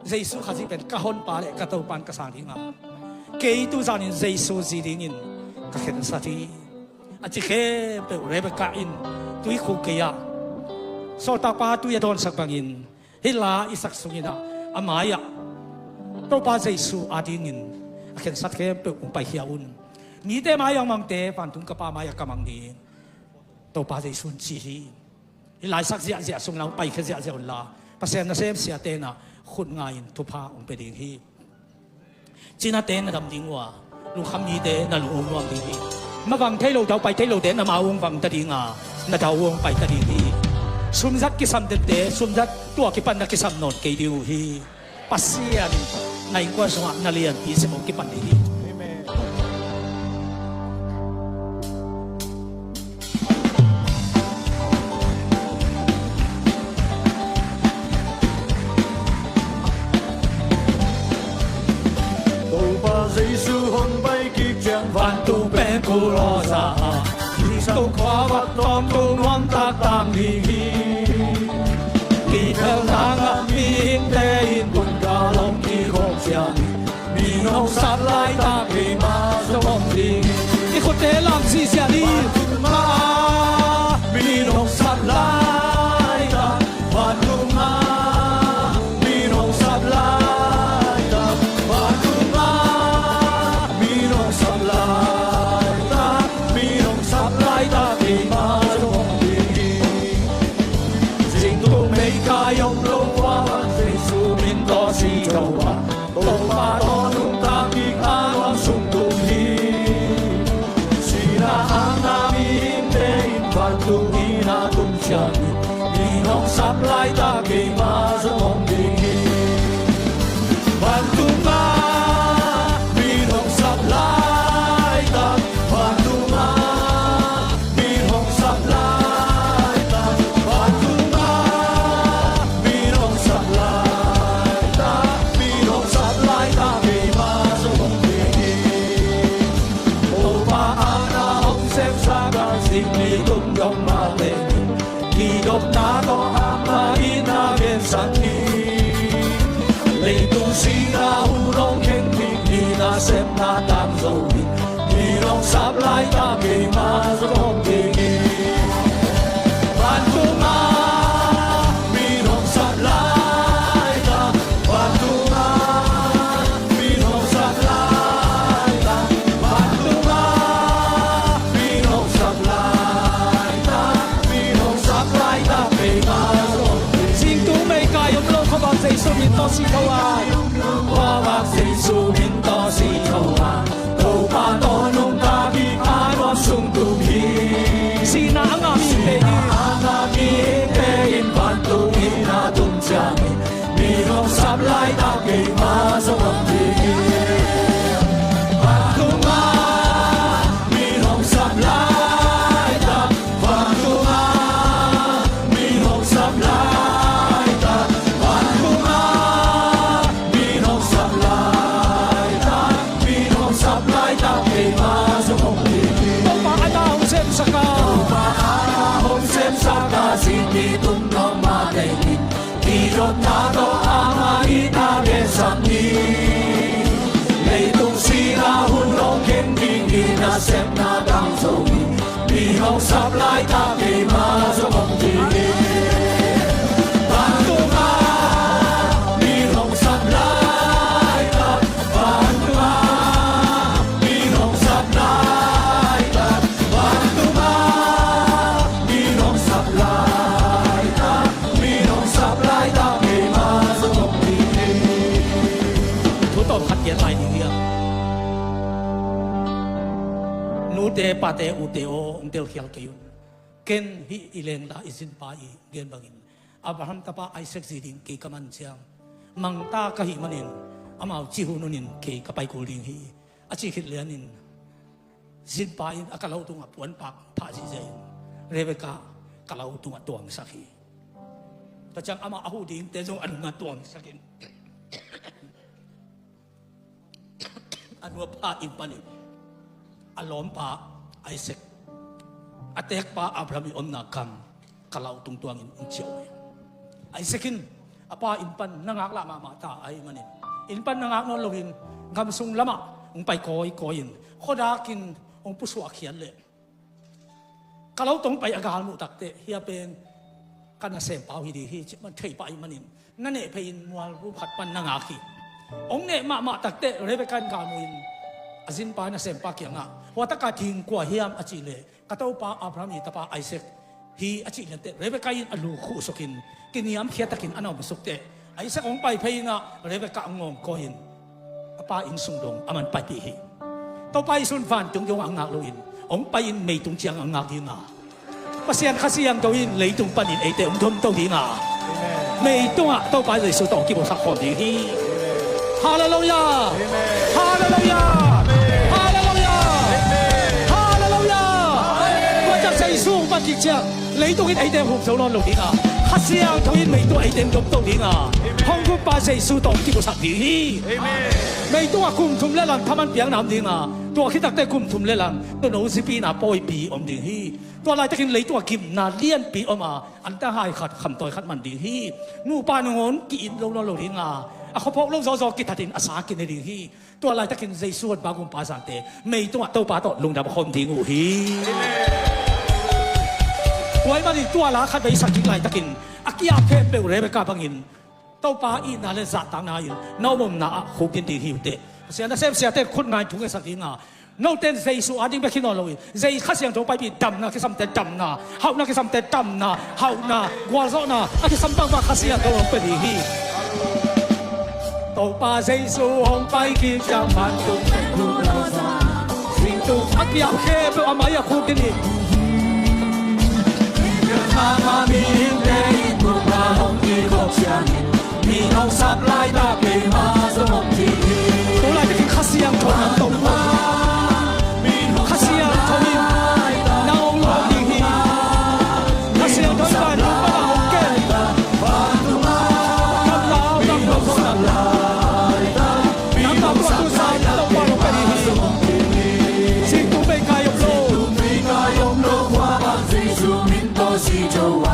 Jesu Khazih pen ka honpa le ka topan ka sang ding a, kei tuzanin Jesu zi dingin ka khensat hi. A ci khempeuh Rebekah in tuikhuk gei-ah sawltakpa tui a dawnsak bangin, hih la i sak sungin ah, a mai-ah Topa Jesu a dingin a khensat khempeuh hong paikhia un. Mite mai-ah hong mangte vantung ka Pa mai-ah ka mang ding, Topa Jesu in ci hi. Hih laisak ziahziah sung la hong paikhia ziahziah unla, Pasian nasem siate in ah khut nga-in thupha hong pia ding hi. Cinate na dam ding uh a, lungkham mite na lung hong nuam ding hi. Mavang thei lo, daupai thei lote na ma uh hong vang ta ding a, na dau uh hong pai ta ding hi. Sumzat kisam dente, sumzat tua kipan na kisam nawn kei ding uh hi. Pasian in na innkuan sungah na lianpi sep hong kipan ding hi. Amen. Topa Jesu hong pai kik ciang vantung pengkul aw za a, Khristo khua vat tawntung nuam taktak ding hi. Kiphelhna ngah mihingte in bun kal hong kikhawm ciangin, mi nong sap laitak keimah zong om ding hi. I khutte lam ziahziah ni. Vantung ah mi nong sap laitak, vantung ah mi nong sap laitak, vantung ah mi nong sap laitak, mi nong sap laitak keimah zong om ding hi. Zingtung meikai om lo, Topa Jesu min tawh si to a, Topa tawh nungta kik a nuam sung tung hi. Sihna akna mihingte in vantung inn a tung ciangin, mi nong sap laitak keimah zong om ding hi. Vantung ah mi nong sap laitak, vantung ah mi nong sap laitak, vantung ah mi nong sap laitak, Leitung singah hun hong khen ding hi, nasepna tangzo hi. Min hong sap laitak keimah zong om ding hi. Vantungah min hong sap laitak, vantungah min hong sap laitak, vantungah min hong sap laitak, min hong sap laitak keimah zong om ding hi. Singtu mei kai om lo khuavak Jesu min tawh si tho a, khuavak Jesu min tawh si tho a, Topa tawh nungta kik a nuam sung tung hi. Sihna a ngah mite hi. Sihna a ngah mite in vantung inn ah tung ciangin min hong sap laitak keimah zong om ding hi. Vantungah min hong sap laitak, vantungah min hong sap laitak, vantungah min hong sap laitak, min hong sap laitak keimah zong om ding hi. Topa a na hong semsak a, Topa a na hong semsak a, zinni tung nuam a teng in, kidopna tawh amah it a gensak ni. Leitung singah hun hong khen ding hi, nasepna tangzo hi. Min hong sap laitak keimah zong om ding hi. Vantungah min hong sap laitak, vantungah min hong sap laitak, vantungah min hong sap laitak, min hong sap laitak keimah zong om ding hi. Thu tawm khat gen lai ding hi a. Nute, pate, ute aw, hong telkhial kei un. Ken hih i lengla i zinpa i gen bangin Abraham tapa Isaac zi ding kei ka man ciang, mangta ka hih manin amau cih hun hunin kei ka pai kul ding hi, a cih khit lianin zinpa in a kalau tungah puanpak phah zihziah in Rebekah kalau tungah tuangsak hi. Tua ciang amah a huh dingte zong a nungah tuangsak in a nupa inn panin a lawmpa Isaac, a teekpa Abraham i omna gam kalau tung tuangin hong ciah uh hi. Isaac in a pa inn pan na ngaklah mahmah ta ahih manin inn pan na ngak nawn loin gam sung lamah hong pai kawikawi in khuadakin hong pusuah khiat leh kalau tawh hong pai a gal muh takteh hia pen ka nasempa uh hi ding hi cih man thei pah ahih manin na neh phei in mualbu khat pan na ngak hi. Hong neh mahmah takteh Rebekah in gal muh in a zinpa nasempa kiangah, hua taka thing kua hiam a cih leh ka topa Abraham i tapa Isaac hi a cih lianteh Rebekah in a lu khuhsuk in kiniamkhiat takin a na omsuk teh Isaac hong pai phei in ah Rebekah hong ngawngkawi in a pa inn sung dong a man paipih hi. Topa Jesu in vantung dong a ngak loin hong pai in meitung ciang a ngak ding a, Pasian Kha Siangtho in leitung panin eite hong domto ding a, meitungah Topa Jesu tawh hong kibuaksak khawm ding hi. Halleluiah! Halleluiah! Halleluiah! Halleluiah! Tua ciang Jesu hong pan kik ciang leitung in eite hum zo nawn lo ding a, Kha Siangtho in meitung eite hong domto ding a, hong gumpa Jesu tawh hong kibuaksak ding hi. Meitungah kum thum le lang thaman piakna om ding a, tua khit takteh kum thum le lang tuuno zipihna pawipi om ding hi. Tua laitakin leitungah gimna lianpi om a, antahai khat khamtawi khat man ding hi. Nupa nangawn ki-it lo nawn lo ding a, a khuaphawk lo zawzaw kithatin a sa kine ding hi. Tua laitakin Jesu hong pa gumpa zangte meitungah Topa tawh lungdam khawm ding uh hi. Tua ahih manin tua la khat vei i sak kik laitakin a ki-ap khempeuh Rebekah bangin Topa itna le zahtakna in na omomna ah khukdin ding hi uh teh. Pasian nasem siate khut ngai thung e sak ding a, note in Jesu ading bek hi nawn loin Jesu Kha Siangtho paipih damna kisamte damna, hauhna kisamte damna, hauhna, gualzawhna a kisam bangbang Kha Siangtho hong pia ding hi. Topa Jesu hong pai kik ciang vantung a kiap khempeuh a mai a khukdin hi. Tulai takin Kha Siangtho in hong to. Kha Siangtho in na hong lawh ding hi. Kha Siangtho in vantung pan a hong kem. Gamla, gamla, gamla. Nang na tua tu sa Topa hong pia ding hi. Singtu mei kai om lo. Jesu min tawh si zo a.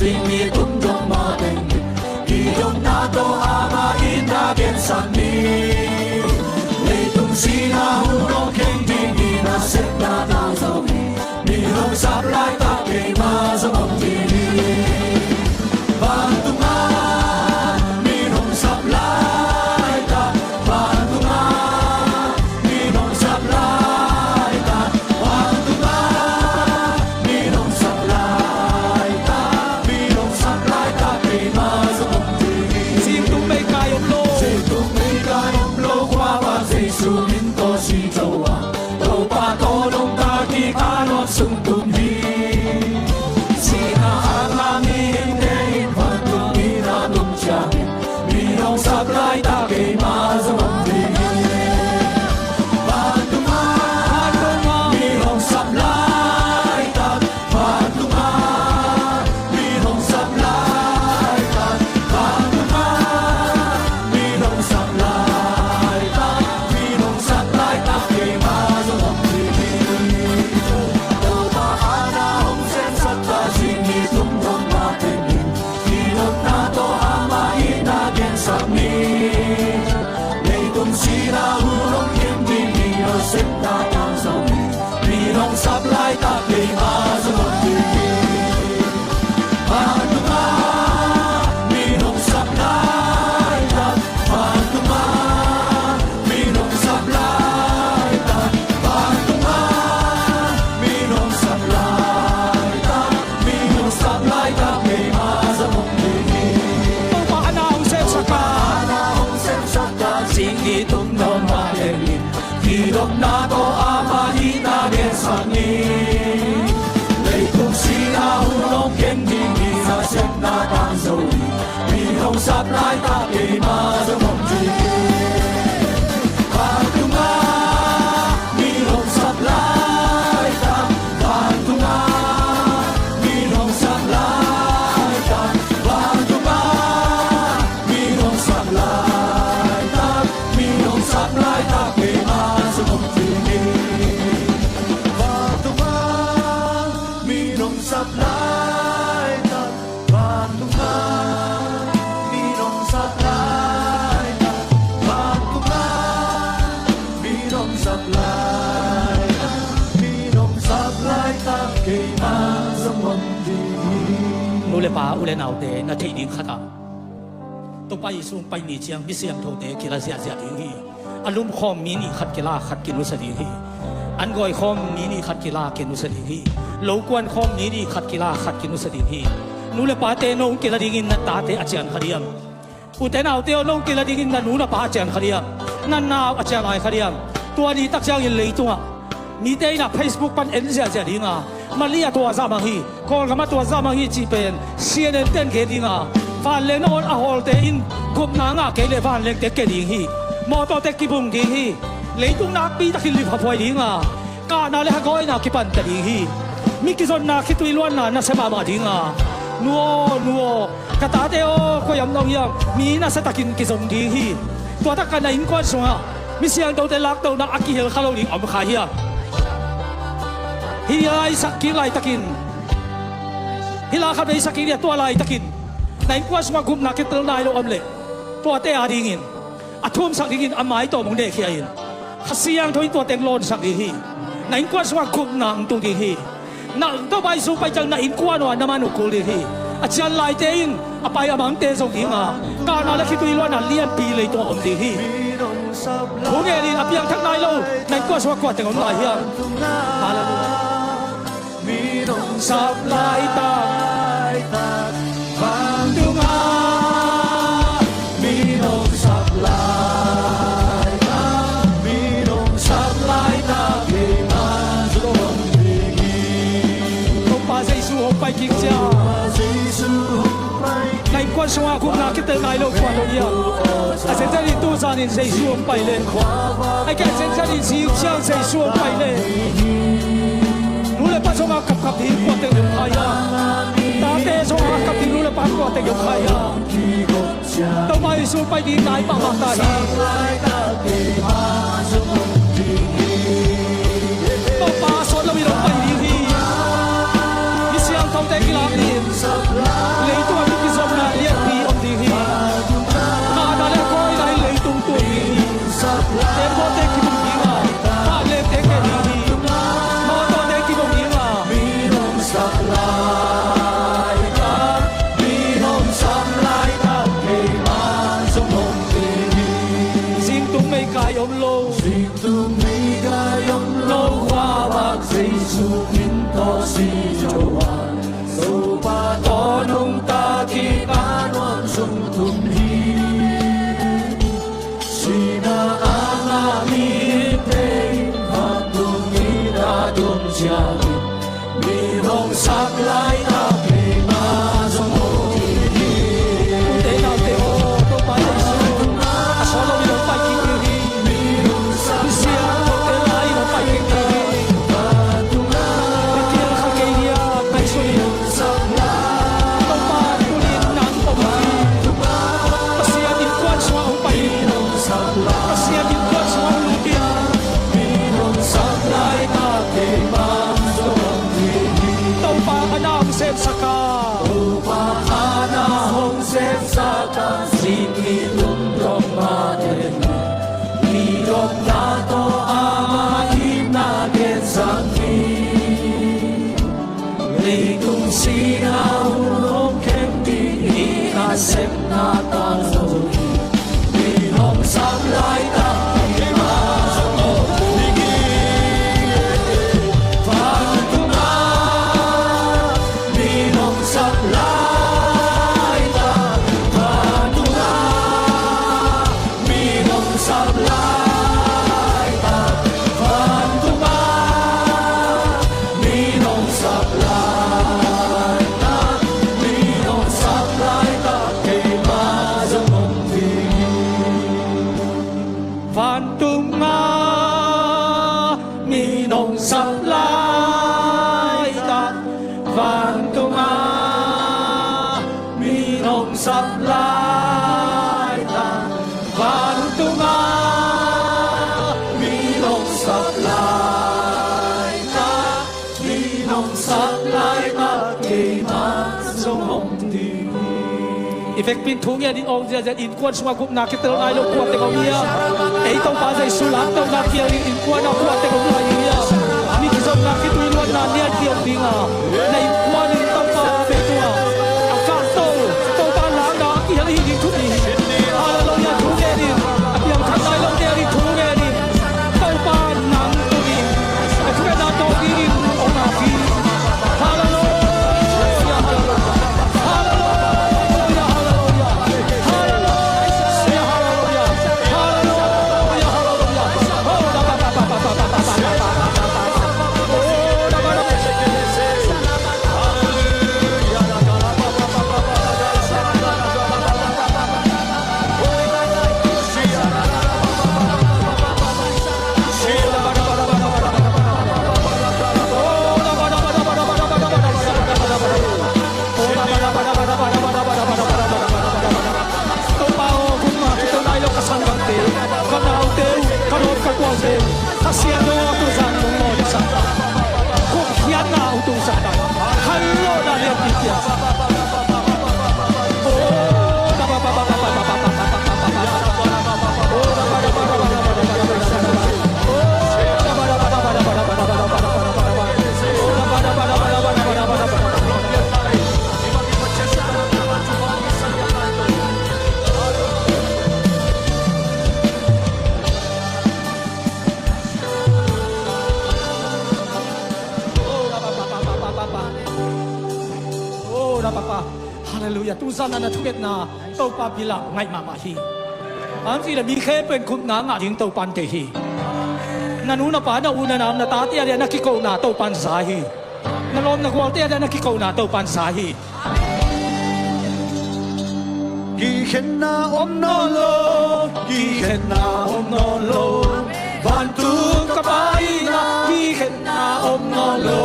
Ding mi tung dong ma teng, kidopna tawh ama itna gensak ni. Leitung sihna hun hong kheng ding hi, nasepna tang zo hi. Mi hong sap laitak keima zong om ding hi. Vantungah mi hong sap laitak, vantungah mi hong sap laitak, vantungah mi hong sap laitak, mi hong sap laitak keima zong om ding hi. Singtung meikai om lo, singtung meikai om lo, khuavak Jesu min tawh si zo a, Topa tawh nungta kik a nuam sung tung hi. Sihna a ngah mihingte in vantung itna tung ciangin, mi hong sap laitak keima zong om ding hi. Vantungah, vantungah mi hong sap laitak, vantungah mi hong sap laitak, vantungah mi hong sap laitak, mi hong sap laitak keima zong om ding hi. Topa a na hong semsak ta, zing ni tung dong ma teng in, kidopna tawh ama itna gensak ni. Leitung sihna hun hong kheng ding hi, nasepna tang zo hi. Mi hong sap laitak keima zong om ding hi. Vantungah mi hong sap laitak, vantungah mi hong sap laitak, vantungah mi hong sap laitak, mi hong sap laitak keima zong om ding hi. Topa a na hong semsak ta, Topa a na hong semsak ta, zing ni tung dong ma teng in, kidopna tawh ama itna gensak ni. Leitung sihna hun hong kheng ding hi, nasepna tang zo hi. Mi hong sap laitak keima zong om ding hi. Vantungah mi hong sap laitak, vantungah mi hong sap laitak, vantungah mi hong sap laitak, mi hong sap laitak keima zong om ding hi. Vantungah mi hong sap laitak, vantungah mi hong sap laitak, vantungah mi hong sap laitak, mi hong sap laitak keima zong om ding hi. Nu le pa, u le naute, na theih ding khat ah, Topa Jesu hong pai ni ciang mi siangthote kila ziahziah ding hi. A lum khawm mi nih khat kila khat kinusia ding hi. An gawi khawm mi nih khat kila kinusia ding hi. Lo kuan khawm mi nih khat kila khat kinusia ding hi. Nu le pate, no hong kila dingin na tate a cian kha diam? Ute naute aw, no hong kila dingin na nu na pa a cian kha diam? Na nau a cian lai kha diam? Tua ni tak ciangin leitungah mite in ah Facebook pan en ziahziah ding a, Malaysia tua zah mang hi, Kawlgam ah tua zah mang hi cih pen C N N ten gen ding a, vanleng nangawn a hawlte in gupna ngah kei leh vanlengte ke ding hi. Mawtawte kibung ding hi. Leitung nakpi takin liphapuai ding a, kahna le hagawina kipan ta ding hi. Mi kizonna, khitui luanna nasia mahmah ding a, nu aw, nu aw, ka tate aw, koi am na om hiam? Mi nasia takin kizong ding hi. Tua tak a na innkuan sungah mi siangthote laktohna a kihel kha lo ding om kha hiam? Hih lai sak kik laitakin, hih lai khat vei sak kik ding a, tua laitakin na innkuan sungah gupna kitel nai lo om leh, tuate adingin a thumsak dingin a maitawm hong dekhia in, Kha Siangtho in tua teng lawnsak ding hi. Na innkuan sungah gupna hong tung ding hi. Na Topa Jesu pai ciang na innkuan uh ah na man uh kul ding hi. A cian laite in a pai a mangte zong ding a, kahna le khitui luanna lianpi leitungah om ding hi. Thu ngen in, a piangthak nai lo na innkuan sungah kua teng om lai hiam? Halleluiah. Mi nong sap laitak, vantungah mi nong sap laitak, mi nong sap laitak keima zong om ding hi. Topa Jesu hong pai kik ciang, Topa Jesu hong pai na innkuan sungah gupna kitel nai lo kua tawh hiam? A zenzen in tu zanin Jesu hong pai leh, a zenzen in zing ciang Jesu hong pai leh, nu le pa zong a kapkap ding kua teng om kha hiam? Tate zong a kap ding nu le pa kua teng om kha hiam? Topa Jesu pai ding nai mahmah ta hi. Topa sawt lo in hong pai ding hi. Mi siangthote kilak ding, Min tawh si zo a, Topa tawh nungta kik a nuam zong tum hi. Sihna a ngah mite in vantung in a tum ciangin, mi hong sak laitak keimah zong hong hi hi. Ute naute aw, Topa Jesu a sawt loin hong pai kik ding hi. Misiangthote lai in hong pai kik ding hi. Pathian kha kei hi a, ngaihsun in. Topa, tuni in nang om hi. Pasian innkuan sungah hong pai hi. Pasian innkuan sungah hong lut hi. Topa a na hong sepsak a, Topa a na hong sepsak a, singkung dong mah teng hi. Dong na tawh ama itna gen zang hi. Leitung sihna hun hong khen ding hi, nasepna tang zo hi. Mi hong sak laitak keimah zong hong hi hi. Vantung ah mi hong sak laitak, vantung ah mi hong sak laitak, vantung ah mi hong sak laitak, mi hong sak laitak keimah zong hong hi hi. Vantung ah mi hong sak laitak, vantung ah mi hong sak laitak, vantung ah mi hong sak laitak, mi hong sak laitak keimah zong hong hi hi. I vekpi in thu ngen in, aw ziahziah in. Innkuan sungah gupna kitel nai lo kua teng om hiam? Ei Topa Jesu lamtohna kiang in innkuan ah kua teng om lai hiam? Mi kizopna, kitui luanna niat kiang ding a, na innkuan in Topa hong pia tua, a kahto Topa lamna a kiang hi ding thupi hi. Halleluiah, thu ngen in. A piangthak nai lote ading thu ngen in. Topa nang tung in. A thungetna tawh dingin hong ngak hi. Halleluiah, halleluiah. Topa aw, gupna kitel nai lo ka sanggamte, ka naute uh, ka dawt ka kualte uh, Pasian aw, tuzan nong nawngsak, gupkhiatna uh tungsak, khanlawhna lianpi pia. Oh, Topa. Halleluiah. Tuzan a na thungetna Topa bilah ngaih mahmah hi. Bang ci le mi khempeuh in gupna ngah ding Topa in deih hi. Na nu na pa, na u na nau, na tate ading a na kikohna Topa in za hi. Na lawm na gualte ading a na kikohna Topa in za hi. Kikhenna om nawn lo, kikhenna om nawn lo. Vantung ka Pa in ah kikhenna om nawn lo.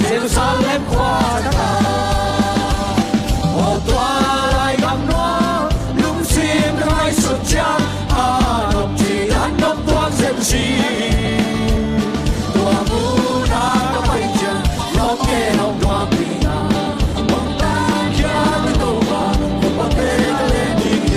Jerusalem khua tangah, aw tua lai gam nuam lungsim ka ngaihsut ciang, a nop ci an nop tuak zel ci. Tua munah ka pai ciang, lawm ngen hong nuam ding a, hong tangkhia Topa, hong pate ka len ding.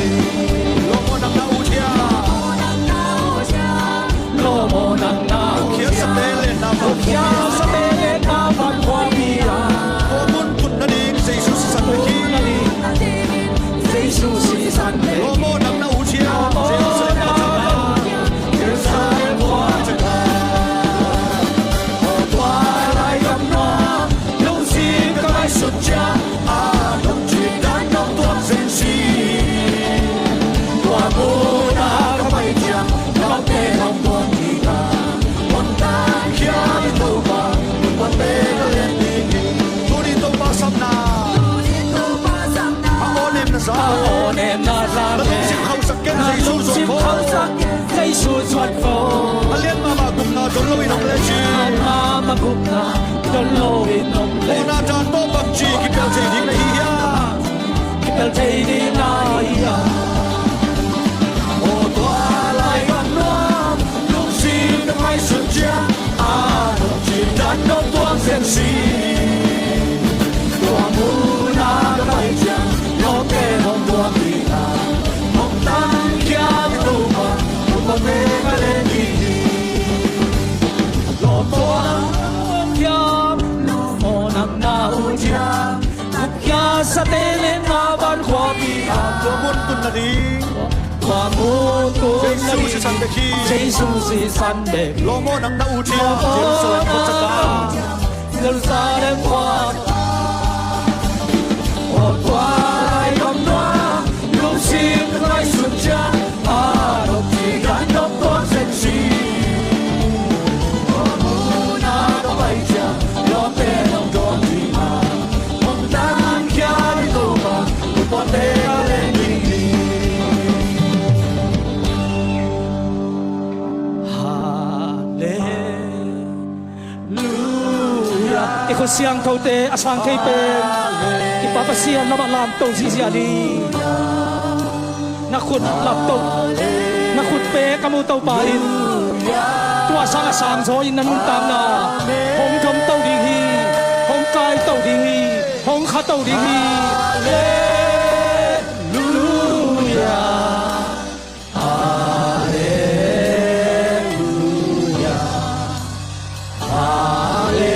Tua mun ah ka pai ciang, note hong tuang ding a, hong tangkhia ding Topa, hong pate ka len ding hi. Tuni Topa sapna, a awnemna za, a awnemna za, na lungsim khauhsak ken, Jesu zuan vo. Jesu zuan vo. A lian mahmah gupna don lo in hong le ci. Mahmah gupna don lo in hong le. Mawhna dan tawh bangci kipel thei ding na hi hiam? Kipel thei ding na hi hiam? Aw tua lai gam nuam lungsim ka ngaihsun ciang, a nong cih dan nong tuang zen si. Tua mun ah ka pai ciang, note hong tuang ding a, hong tangkhia ding Topa, hong pate ka len ding hi. Lawm tuang hiam, lawm nang na ut hiam? Gupkhiat sate le na van khuapi ah tua mun tun nading, tua mun tun nading. Jesu sisan bek hi. Jesu sisan bek. Lawm aw nang na ut hiam? Lawm aw Jerusalem khua ciang ah, Jerusalem khua ciang ah. Aw tua lai gam nuam lungsim ka ngaihsun ciang, a nong cih dan nong tuang zen si. Tua mun ah ka pai ciang, lawmte hong tuang ding a, hong tangkhia ding Topa, hong pate ka len ding hi. Halleluia. I khut siangthote a sang thei pen i Pa Pasian lamah lamto zihziah ding. Na khut lapto, na khut pek a mu Topa in tua sang a sangzaw in na nuntakna hong domto ding hi, hong kaito ding hi, hong khato ding hi. Halleluia. Halleluia. Halleluia.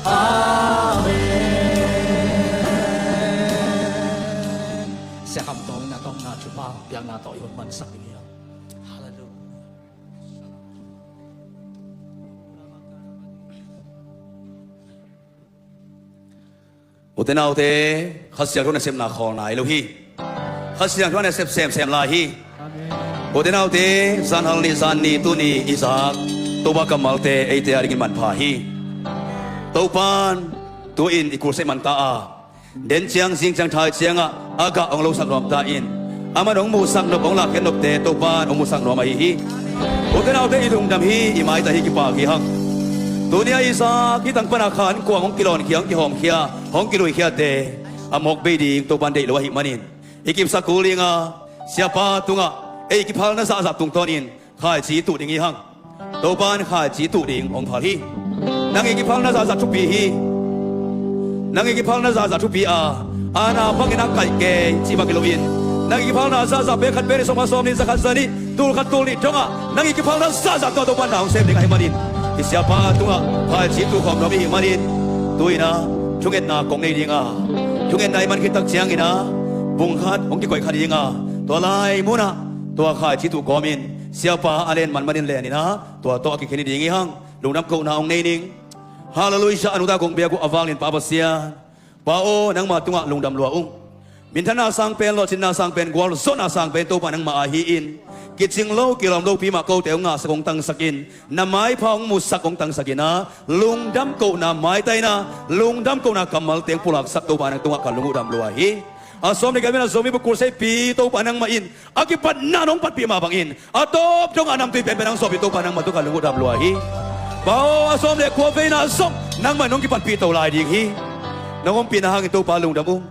Amen. Siakham tawh na tawh na thupha piakna tawh i hun mansak ding hi. Halleluia. Ute naute, Kha Siangtho nasepna khawl nai lo hi. Kha Siangtho nasep semsem lai hi. Amen. Ute naute, zanhal ni zan ni tuni i zak Topa kammalte eite a dingin manpha hi. Topan tu-in i kulsek man ta a, den ciang zing ciang thai ciangah a gah hong losak nuam ta in, aman hong muhsak nop hong lakkhiat nopte Topan hong muhsak nuam ahi hi. Ute naute, i lungdam hi, i maita hi, kipak hi hang. Tuni a i zak hih tang pana khan kuang hong kilawnkhia, hong kihawmkhia, hong kiluikhiate a mawk bei ding Topan deih lo ahih manin i kipsak kul ding a, Siapa tungah ei kiphalna zahzah tungtawnin khaici tuh ding hi hang. Topan khaici tuh ding hong phal hi. Nang i kiphalna zahzah thupi hi. Nang i kiphalna zahzah thupi a, aana bangin a kaih kei cih bang hi loin, nang i kiphalna zahzah pek khat pek nih sawm khat sawm nih za khat za nih, tul khat tul nih dongah nang i kiphalna zahzah tawh Topan na hong sem ding ahih manin, i Siapa tungah khaici tuh khawm nuam i hih manin, tu-in a thungetna kong nei ding a, thungetna i man khit tak ciangin a bung khat hong kikoih kha ding a, tua lai munah tua khaici tuh kawmin Siapa a len man manin lenin a, tua tawh a kikhen hi ding hi hang. Lungdam kohna hong nei ning. Halleluia. A nungta kong biak uh a vanglian Pa Pasian, Pa aw, nangma tungah lungdam lua ung. Minthanna sang pen, lawhcinna sang pen, gualzawhna sang pen Topa nangma ahi in, kicing lo kilawm lopi mah kote hong ngahsak hong tangsak in, na maipha hong musak hong tangsak in a, lungdam kohna maitaina, lungdam kohna kammal teng pulaksak Topa nang tungah ka lung uh dam lua hi. A sawm le giat veina Zomi Bukkul Seipi Topa nangmah in a kipatna nong patpih mah bangin a tawp dongah namtui penpen hong sawpih Topa nangmah tungah ka lung uh dam lua hi. Pa aw, a sawm le kua veina zong nangmah nong kipatpih to lai ding hi. Nong ompihna hangin Topa lungdam ung.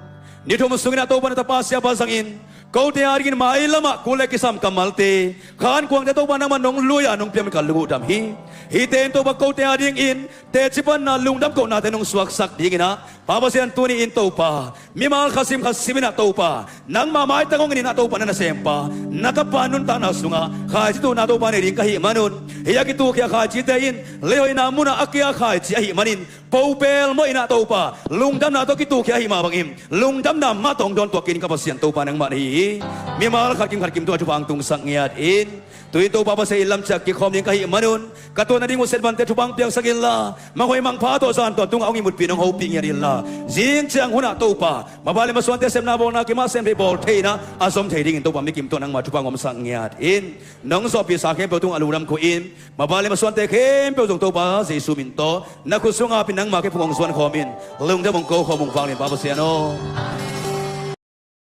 Ni thum sungin a Topa na tapa Siapa zangin kote a dingin mailamah kul le kisam kammalte, khankuangte Topa nangmah nong lui a nong piamin ka lung uh dam hi. Hihte in Topa kote a dingin teci panna lungdam kohnate nong suaksak dingin a, Pa Pasian tuni in Topa mimal khat sim khat simin a Topa nangma maitang hong in in a Topa na nasempa na tapa nuntakna sungah khaici tuhna Topa nei ding ka hih manun, hih a kituhkhia khaicite in leihoihna munah a kia khaici ahih manin, popel mawh in a Topa lungdamna tawh kituhkhia ahih mah bangin lungdamna mah tawh hong dawntuah kei in ka Pasian Topa nangmah na hi hi. Mimal khat kim khat kim tungah thupha hong tungsak ngiat in. Tu-in Topa Pasian in lamciat kik khawm ding ka hih manun ka tuah nading uh setbante thupha piaksak inla, manghoih mangpha tawh zan tawntung a hong ihmutpih in hong hopih ngiat inla, zing ciang hunah Topa mapa le masuante sepna bawlna kim a sem thei bawl thei in a zom thei dingin Topa mikim tawh nangma thupha hong omsak ngiat in. Nong zawhpihsa khempeuh tungah lungdam ko in, mapa le masuante khempeuh zong Topa Jesu min tawh na khut sungah ap in nangma khe phung hong zuan khawm in. Lungdam hong ko khawm ung, vanglian Pa Pasian aw.